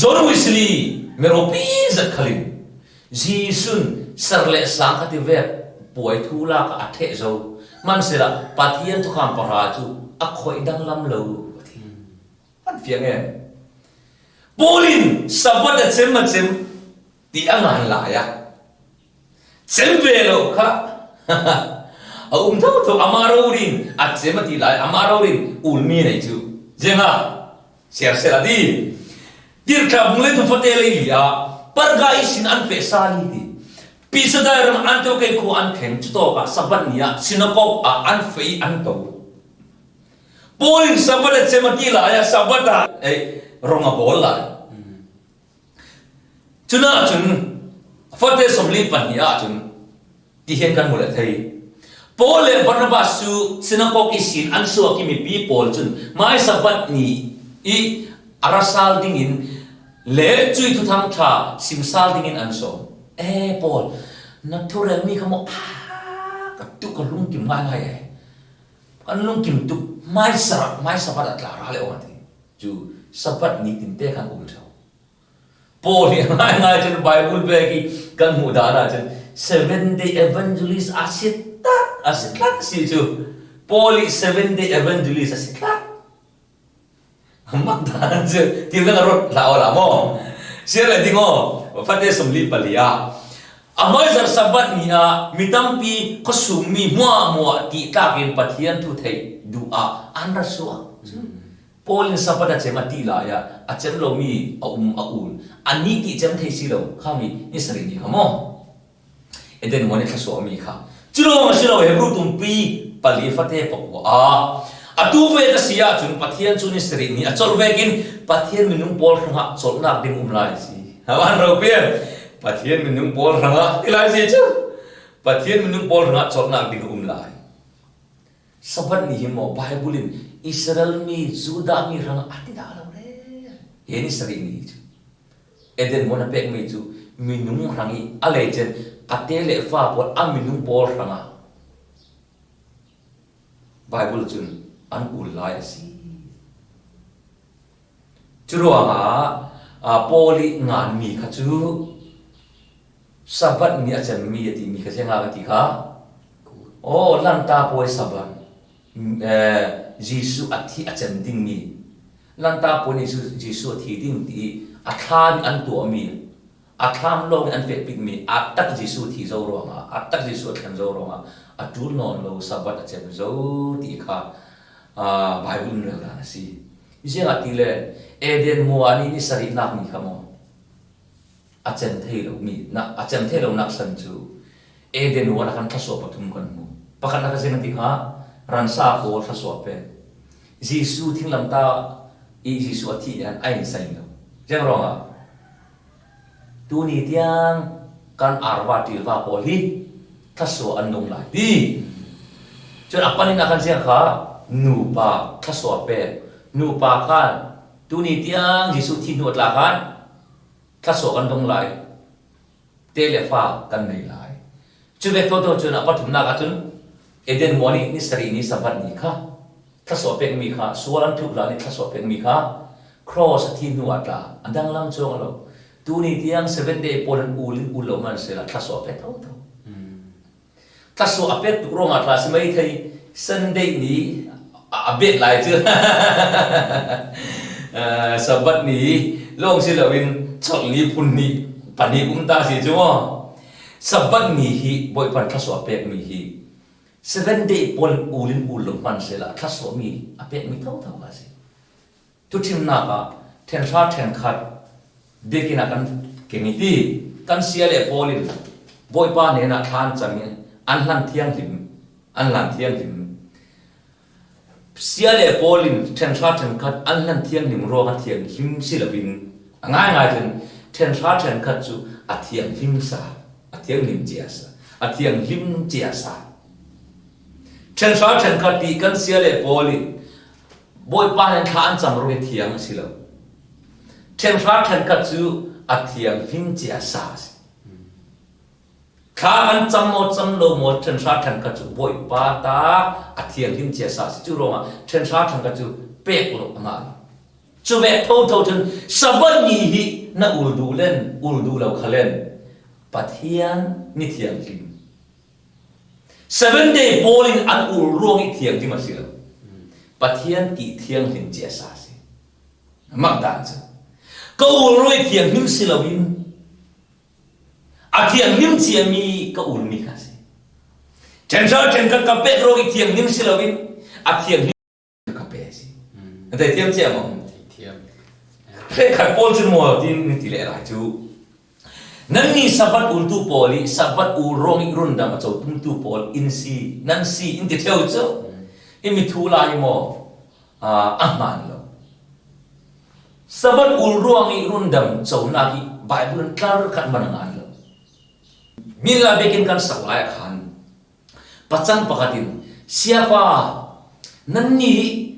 John Wesley miropi zat khalin Jesun ser le sang kha ti vek puai thu lak a theh zo. Hmanhsehla Pathian thukham pahra cu a khoi danglam lo a ti. An fiang em? Paulin Sabbath a chem a chem tih a ngan lai a, chem ve lo kha a um tho tho, amah rorin a chem a tih lai, amah rorin ulmi nei chu zenga siar sel a ti. Tirhthla bung le tufate lei li ah Parga i sin an feh sali ti. Pisadai ram Antiokai khua an thleng, cutawk ah Sabbath ni ah synagogue ah an fei an to. Paul in Sabbath a cem a ti lai ah Sabbath ah rong a bawl lai. Cuna cun fate 42 ah cun ti hian kan hmu le thei. Paul le Barnabas cu synagogue i sin an suak i mipi pawl cun mai Sabbath ni i a rasal ding in le cui thuthang tha simsal ding in an sawm. Eh Paul, na thurel mi kha mo ka tu ka lungkim ngai ngai eh. Kan lungkim tuk hmai sarak hmai sabat ah tla ra le awng ti cu sabat ni tin te khan um theo. Paul hi ngai ngai cun Bible ve ki kan hmuh dan ah cun seven day evangelist a si tak a si tlat si cu Paul i seven day evangelist a si tlat. Mak dan cu til dang a rot hlah aw la maw? Siar le ding aw fate 44 ah a hmaizarh Sabbath ni ah mi tampi khuasungmi hmuahhmuah ti tlak in Pathian thu theih duh ah an ra suak. Paul in Sabbath a cem a ti lai ah a cem lomi a um a ul. Annih ti cem thei si lo khami ni sarih ni kha maw? Eden muan i thla mi kha cu lawng a si lo Hebrew tumpi pali fate pakua ah atu ve ka si ahcun Pathian cu ni sarih ni a colh vekin Pathian minung pawl hrangah colhnak ding um lai si hawan ropian Pathian minung pawl hrangah ti lai si cu Pathian minung pawl hrangah colhnak ding um lai Sabbath ni hi maw Bible in Israel mi Judah mi hrangah a ti dah lo re he ni sarih ni cu Eden hmun a pekmi cu minung hrang i a leicen a te le fa pawl a minung pawl hrangah Bible cun an ul lai a si. Cu ruangah Paul i nganmi kha cu Sabbath ni a cemmi a timi kha zenga ka ti kha. Oh, Lanta puai Sabbath. Jesuh a thi a cem dingmi Lanta puai nih Jesuh a thi ding ti a thla nih an tuahmi a thlam lawng in an fehpitmi a tak Jesuh thi zo ruangah a tak Jesuh a thlen zo ruangah a ṭul nawn lo Sabbath a cem zo ti kha Bible in rel dan a si. Ziangah ti le Eden mua nih ni sarihnak ni kha maw a cem thei lomi na a cem thei lonak san cu Eden huan ah khan thlasua pathum kan hmu. Pakhat nak a zing ti kha ransa pawl thlasua pek. Jesuh thinglamta i Jesuh a thih han ai sain lo. Jeng ruangah tuni tiang kan arva ṭilva pawl hi thlasua an nung lai ti. Cun a panin a kan ziang kha nupa thlasua pek. Nupa khan tuni tiang Jesuh thi hnu a tla khan thlasua kan dong lai te le fa kan nei lai cu ve thotho cun a pathumnak ahcun Eden mual i ni sarih ni Sabbath ni kha thlasua pekmi kha sual an tluk hlan i thlasua pekmi kha cross a thi hnu ah tla a danglam chuang lo tuni tiang seven day pawl an ul in ul lo man sela thlasua pe thotho Thlasua a pek tuk ruangah tla si meithei Sunday ni a bet lai cu. Sabbath ni lawng si loin chawlh ni phun ni pahnih um ta si cu maw. Sabbath ni hi Bawipa thlasua pekmi hi seven day pawl ul in ul lo hman sela thlasua mi a pekmi thotho kha si. Thuṭhimnak ah ṭhenhra ṭhenkhat biakinn ah kan keng i ti kan sia le pawl in Bawipa hnenah thla an cam i an hlan thianghlim an hlan thianghlim. Sia le pawl in ṭhenhra ṭhenkhat an hlan thianghlim ruang a thianghlim si loin a ngaingai cun ṭhenhra ṭhenkhat cu a thianghlim sa a thianghlim cia sa a thianghlim cia sa. Ṭhenhra ṭhenkhat ti kan sia le pawl in Bawipa nih thla an cam ruang i thiang a si lo. Ṭhenhra ṭhenkhat cu a thianghlim cia sa a si. Thla an cam maw cam lo maw ṭhenhra ṭhenkhat cu Bawipa ta a thianghlim cia sa a si. Cu ruangah ṭhenhra ṭhenkhat cu pek lo a ngah lo. Cu ve thotho cun Sabbath ni hi na ul duh len ul duh lo kha len Pathian ni thianghlim Seven day pawl in an ul ruang i thianghlim a si lo. Pathian ti thianghlim ci a sa si. Mak dan cu. Ka ul ruai thianghlim si loin a thianghlim ciami ka ulmi kha a si. Ṭhenhra ṭhenkhat ka pek ruang i thianghlim si loin a thianghlim ka pe a si. Na thei thiam cia maw? Thiam. Ṭhenkhat pawl cu maw tin ni ti leh lai cu. Nannih Sabbath ultu pawl i Sabbath ul ruang i rundam a cotumtu pawl in si nan si in ti ṭheo cu i mithu lai maw a hmaan lo. Sabbath ul ruang i rundam conak hi Bible in tlar khat man a ngan lo. Mila biakinn kan sak lai ah khan pacang pakhat in siapa nannih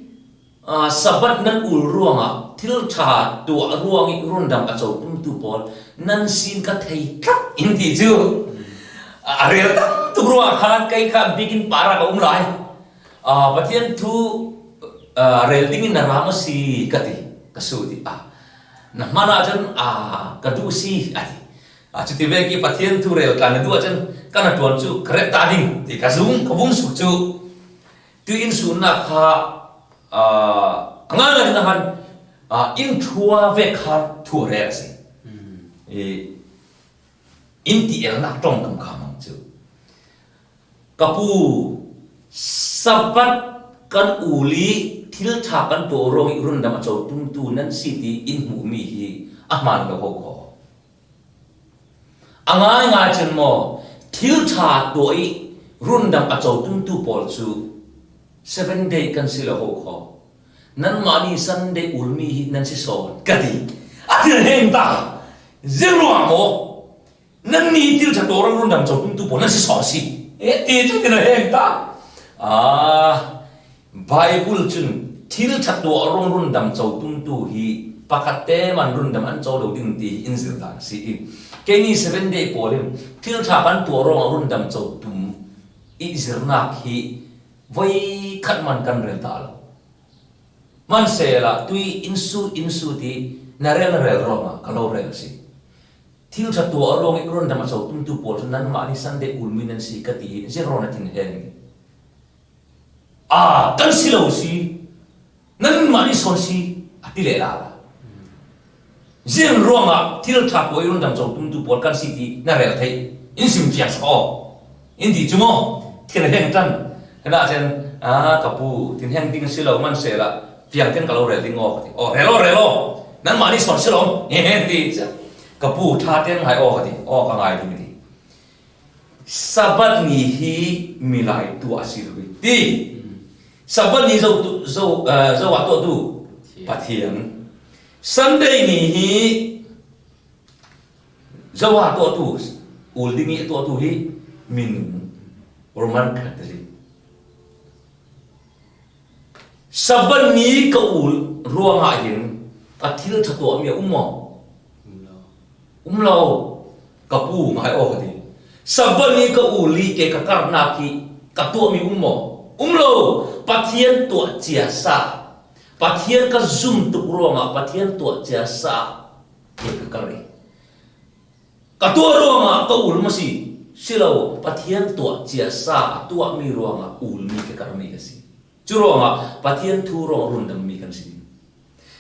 Sabbath nan ul ruangah thil ṭha tuah ruang i rundam a cotumtu pawl nan sin ka thei tlat in ti cu a rel tam tuk ruangah khan kei kha biakinn par ah ka um lai. Pathian thu rel ding in na ram a si ka ti ka su ti a na hman ahcun ka duh si a ti. Cuti ve ki Pathian thu rel ka na duh ahcun ka na ṭuan cu ka ret ta ding ti ka zum ka vung su cu tu inn sunnak kha a ngan na han inn thua ve kha thu rel a si. I inn ti elnak tongkam kha mang cu Ka pu, Sabbath kan ul i thil ṭha kan tuah ruang i rundam a cotumtu nan si ti in hmuhmi hi a hmaan lo ko kaw. A ngaingai cun maw thil ṭha tuah i rundam a cotumtu pawl cu seven day kan si lo ko kaw. Nanmah nih Sunday ulmi hi nan si sawn ka ti. A thil heng ta. Zeiruang maw Nan ni til tha to rang rundam cho tum tu pawl nan si sawh si. E ti cu tin a heng ta. Ah Bible cun thil tha tuah rong rundam cho tum tu hi pakhat te man rundam an co lo ding ti in zir dan si i keini seven day pawl in thil tha kan tuah rong rundam cho tum i zirnak hi voi khat man kan rel ta lo Hmanhselah tui in su in su ti na rel na rel ruangah ka lo rel a si. Thil ṭha tuah ruang i rundam a cotumtu pawl cu nanmah nih Sunday ulmi nan si ka ti i zero na thin hen. Ah, kan si lo si. Nanmah nih sawn si a ti leh la la. Zing ruangah thil ṭha tuah i rundam cotumtu pawl kan si ti na rel theih. In sim fiang sak aw. In ti cu maw? Thil heng ṭan. Kana cun ah ka pu tin heng ding si lo man se la fiang ten ka lo rel ding aw ka ti. Aw rel aw rel aw. Nanmah nih sawn si lo. He ti. Ka pu ṭha tein ngai aw ka ti. Aw ka ngai ding ti. Sabbath ni hi milai tuah a si lo i ti. Sabbath ni zo zo zo ah tuah tu Pathian. Sunday ni hi zo ah tuah tu ul ding i tuah tu hi minung Roman Catholic. Sabbath ni ka ul ruangah hin ka thil ṭha tuahmi a um maw? Um lo. Ka pu ngai aw ka ti. Sabbath ni ka ul i ke ka karnak hi ka tuahmi um maw? Um lo. Pathian tuah cia sa. Pathian ka zum tuk ruangah Pathian tuah cia sa ke ka kar i. Ka tuah ruangah ka ul ma si? Si lo, Pathian tuah cia sa a tuahmi ruangah ulmi ka karmi ka si. Cu ruangah Pathian thu ruang rundammi kan si.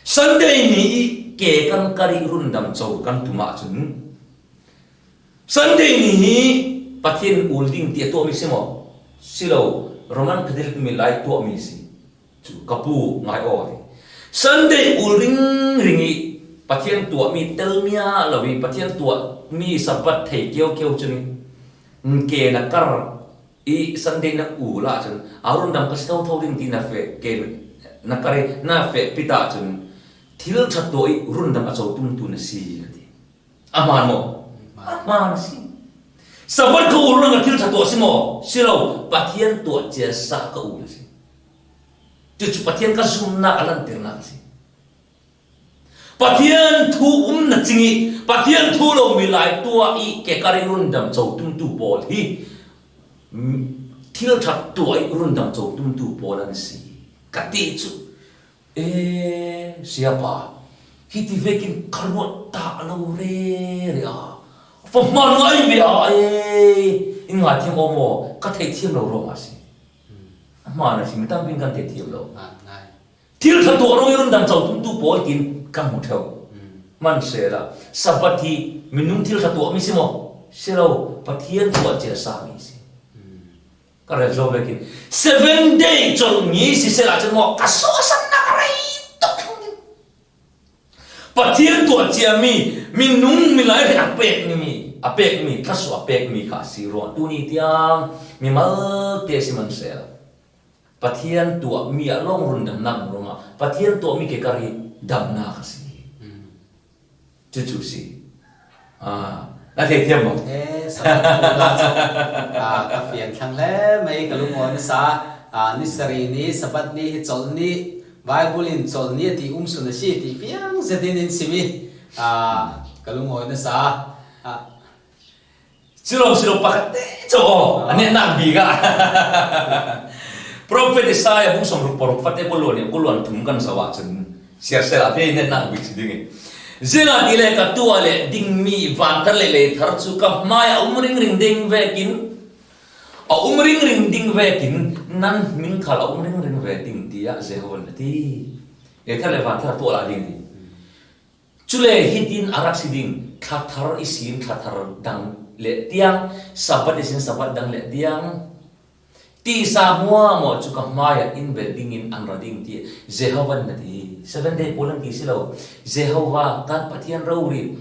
Sunday ni i ke kan kar i rundam co kan tum ahcun Sunday ni hi Pathian ul ding ti a tuahmi si maw? Si lo, Roman Catholic mi lai tuahmi si. Cu ka pu ngai aw ti. Sunday ul ringring i Pathian tuahmi tel mia lo i Pathian tuahmi Sabbath thei kiokio cun ke na kar i Sunday na ul ahcun arun dang ka si thotho ding ti na fe ke na kar i na fe pit ahcun thil ṭhat tuah i rundam a cotumtu na si ka ti. A hmaan maw? A hmaan a si. Sabbath ka ul rang thil ṭha tuah si maw? Si lo, Pathian tuah cia sa ka ul a si. Cucu Pathian ka zumhnak a langhternak a si. Pathian thu um na cing i Pathian thu lomi lai tuah i kekar i rundam cotumtu pawl hi thil ṭhat tuah i rundam cotumtu pawl an si. Ka ti cu e siapa hi ti vekin ka ruat ta lo re re a fa hman ngai ve a e in ngai thiam aw maw ka thei thiam lo ruangah a si. A hmaan a si mi tampi in kan thei thiam lo. Thil ṭha tuah ruang i rundam cotumtu pawl tin ka hmu theuh. Hmanhsela, Sabbath hi minung thil tha tuahmi si maw? Si lo, Pathian tuah cia sami si. Ka rel zo ve khi. Seven day chawlhni siseh ahcun maw ka sawhsannak a rei tuk theng ding. Pathian tuah ciami minung milai ri a pekmi a pekmi thlasua a pekmi kha a si rua tuni tiang mimal te sihmanhseh Pathian tuahmi ah lawng rundamnak ruangah Pathian tuahmi ke kar hi damnak a si. Cucu si. Ah, na theithiam maw? Eh, ka fian thlang hle mai ka lungawi nasa. Ni sarih ni, Sabbath ni hi chawlh ni, Bible in chawlh ni a ti um sun a si ti fiang zetin in sim i ka lungawi nasa. Silom silo pakhat te cho aw a nehnak bik ah Prophet Isaiah bung som ruk paruk fate kuluan i kuluan thum kan zoh ahcun siarsel ah te nehnak bik si ding i Zinga ti le ka tua le dingmi van thar le lei thar cu ka hmai a um ringring ding vekin a um ringring ding vekin nan min khal a um ringring ve ding tiah Jehovah a ti. Lei thar le van thar tuah la ding ti. Cule hitin a rak si ding, thla thar i sin thla thar dang le tiang, Sabbath i sin Sabbath dang le tiang, tisa hmuamawh cu ka hmaiah inn bel dingin an ra ding ti Jehovah nih a ti. Seven day pawl an ti si lo. Jehovah kan Pathian rori.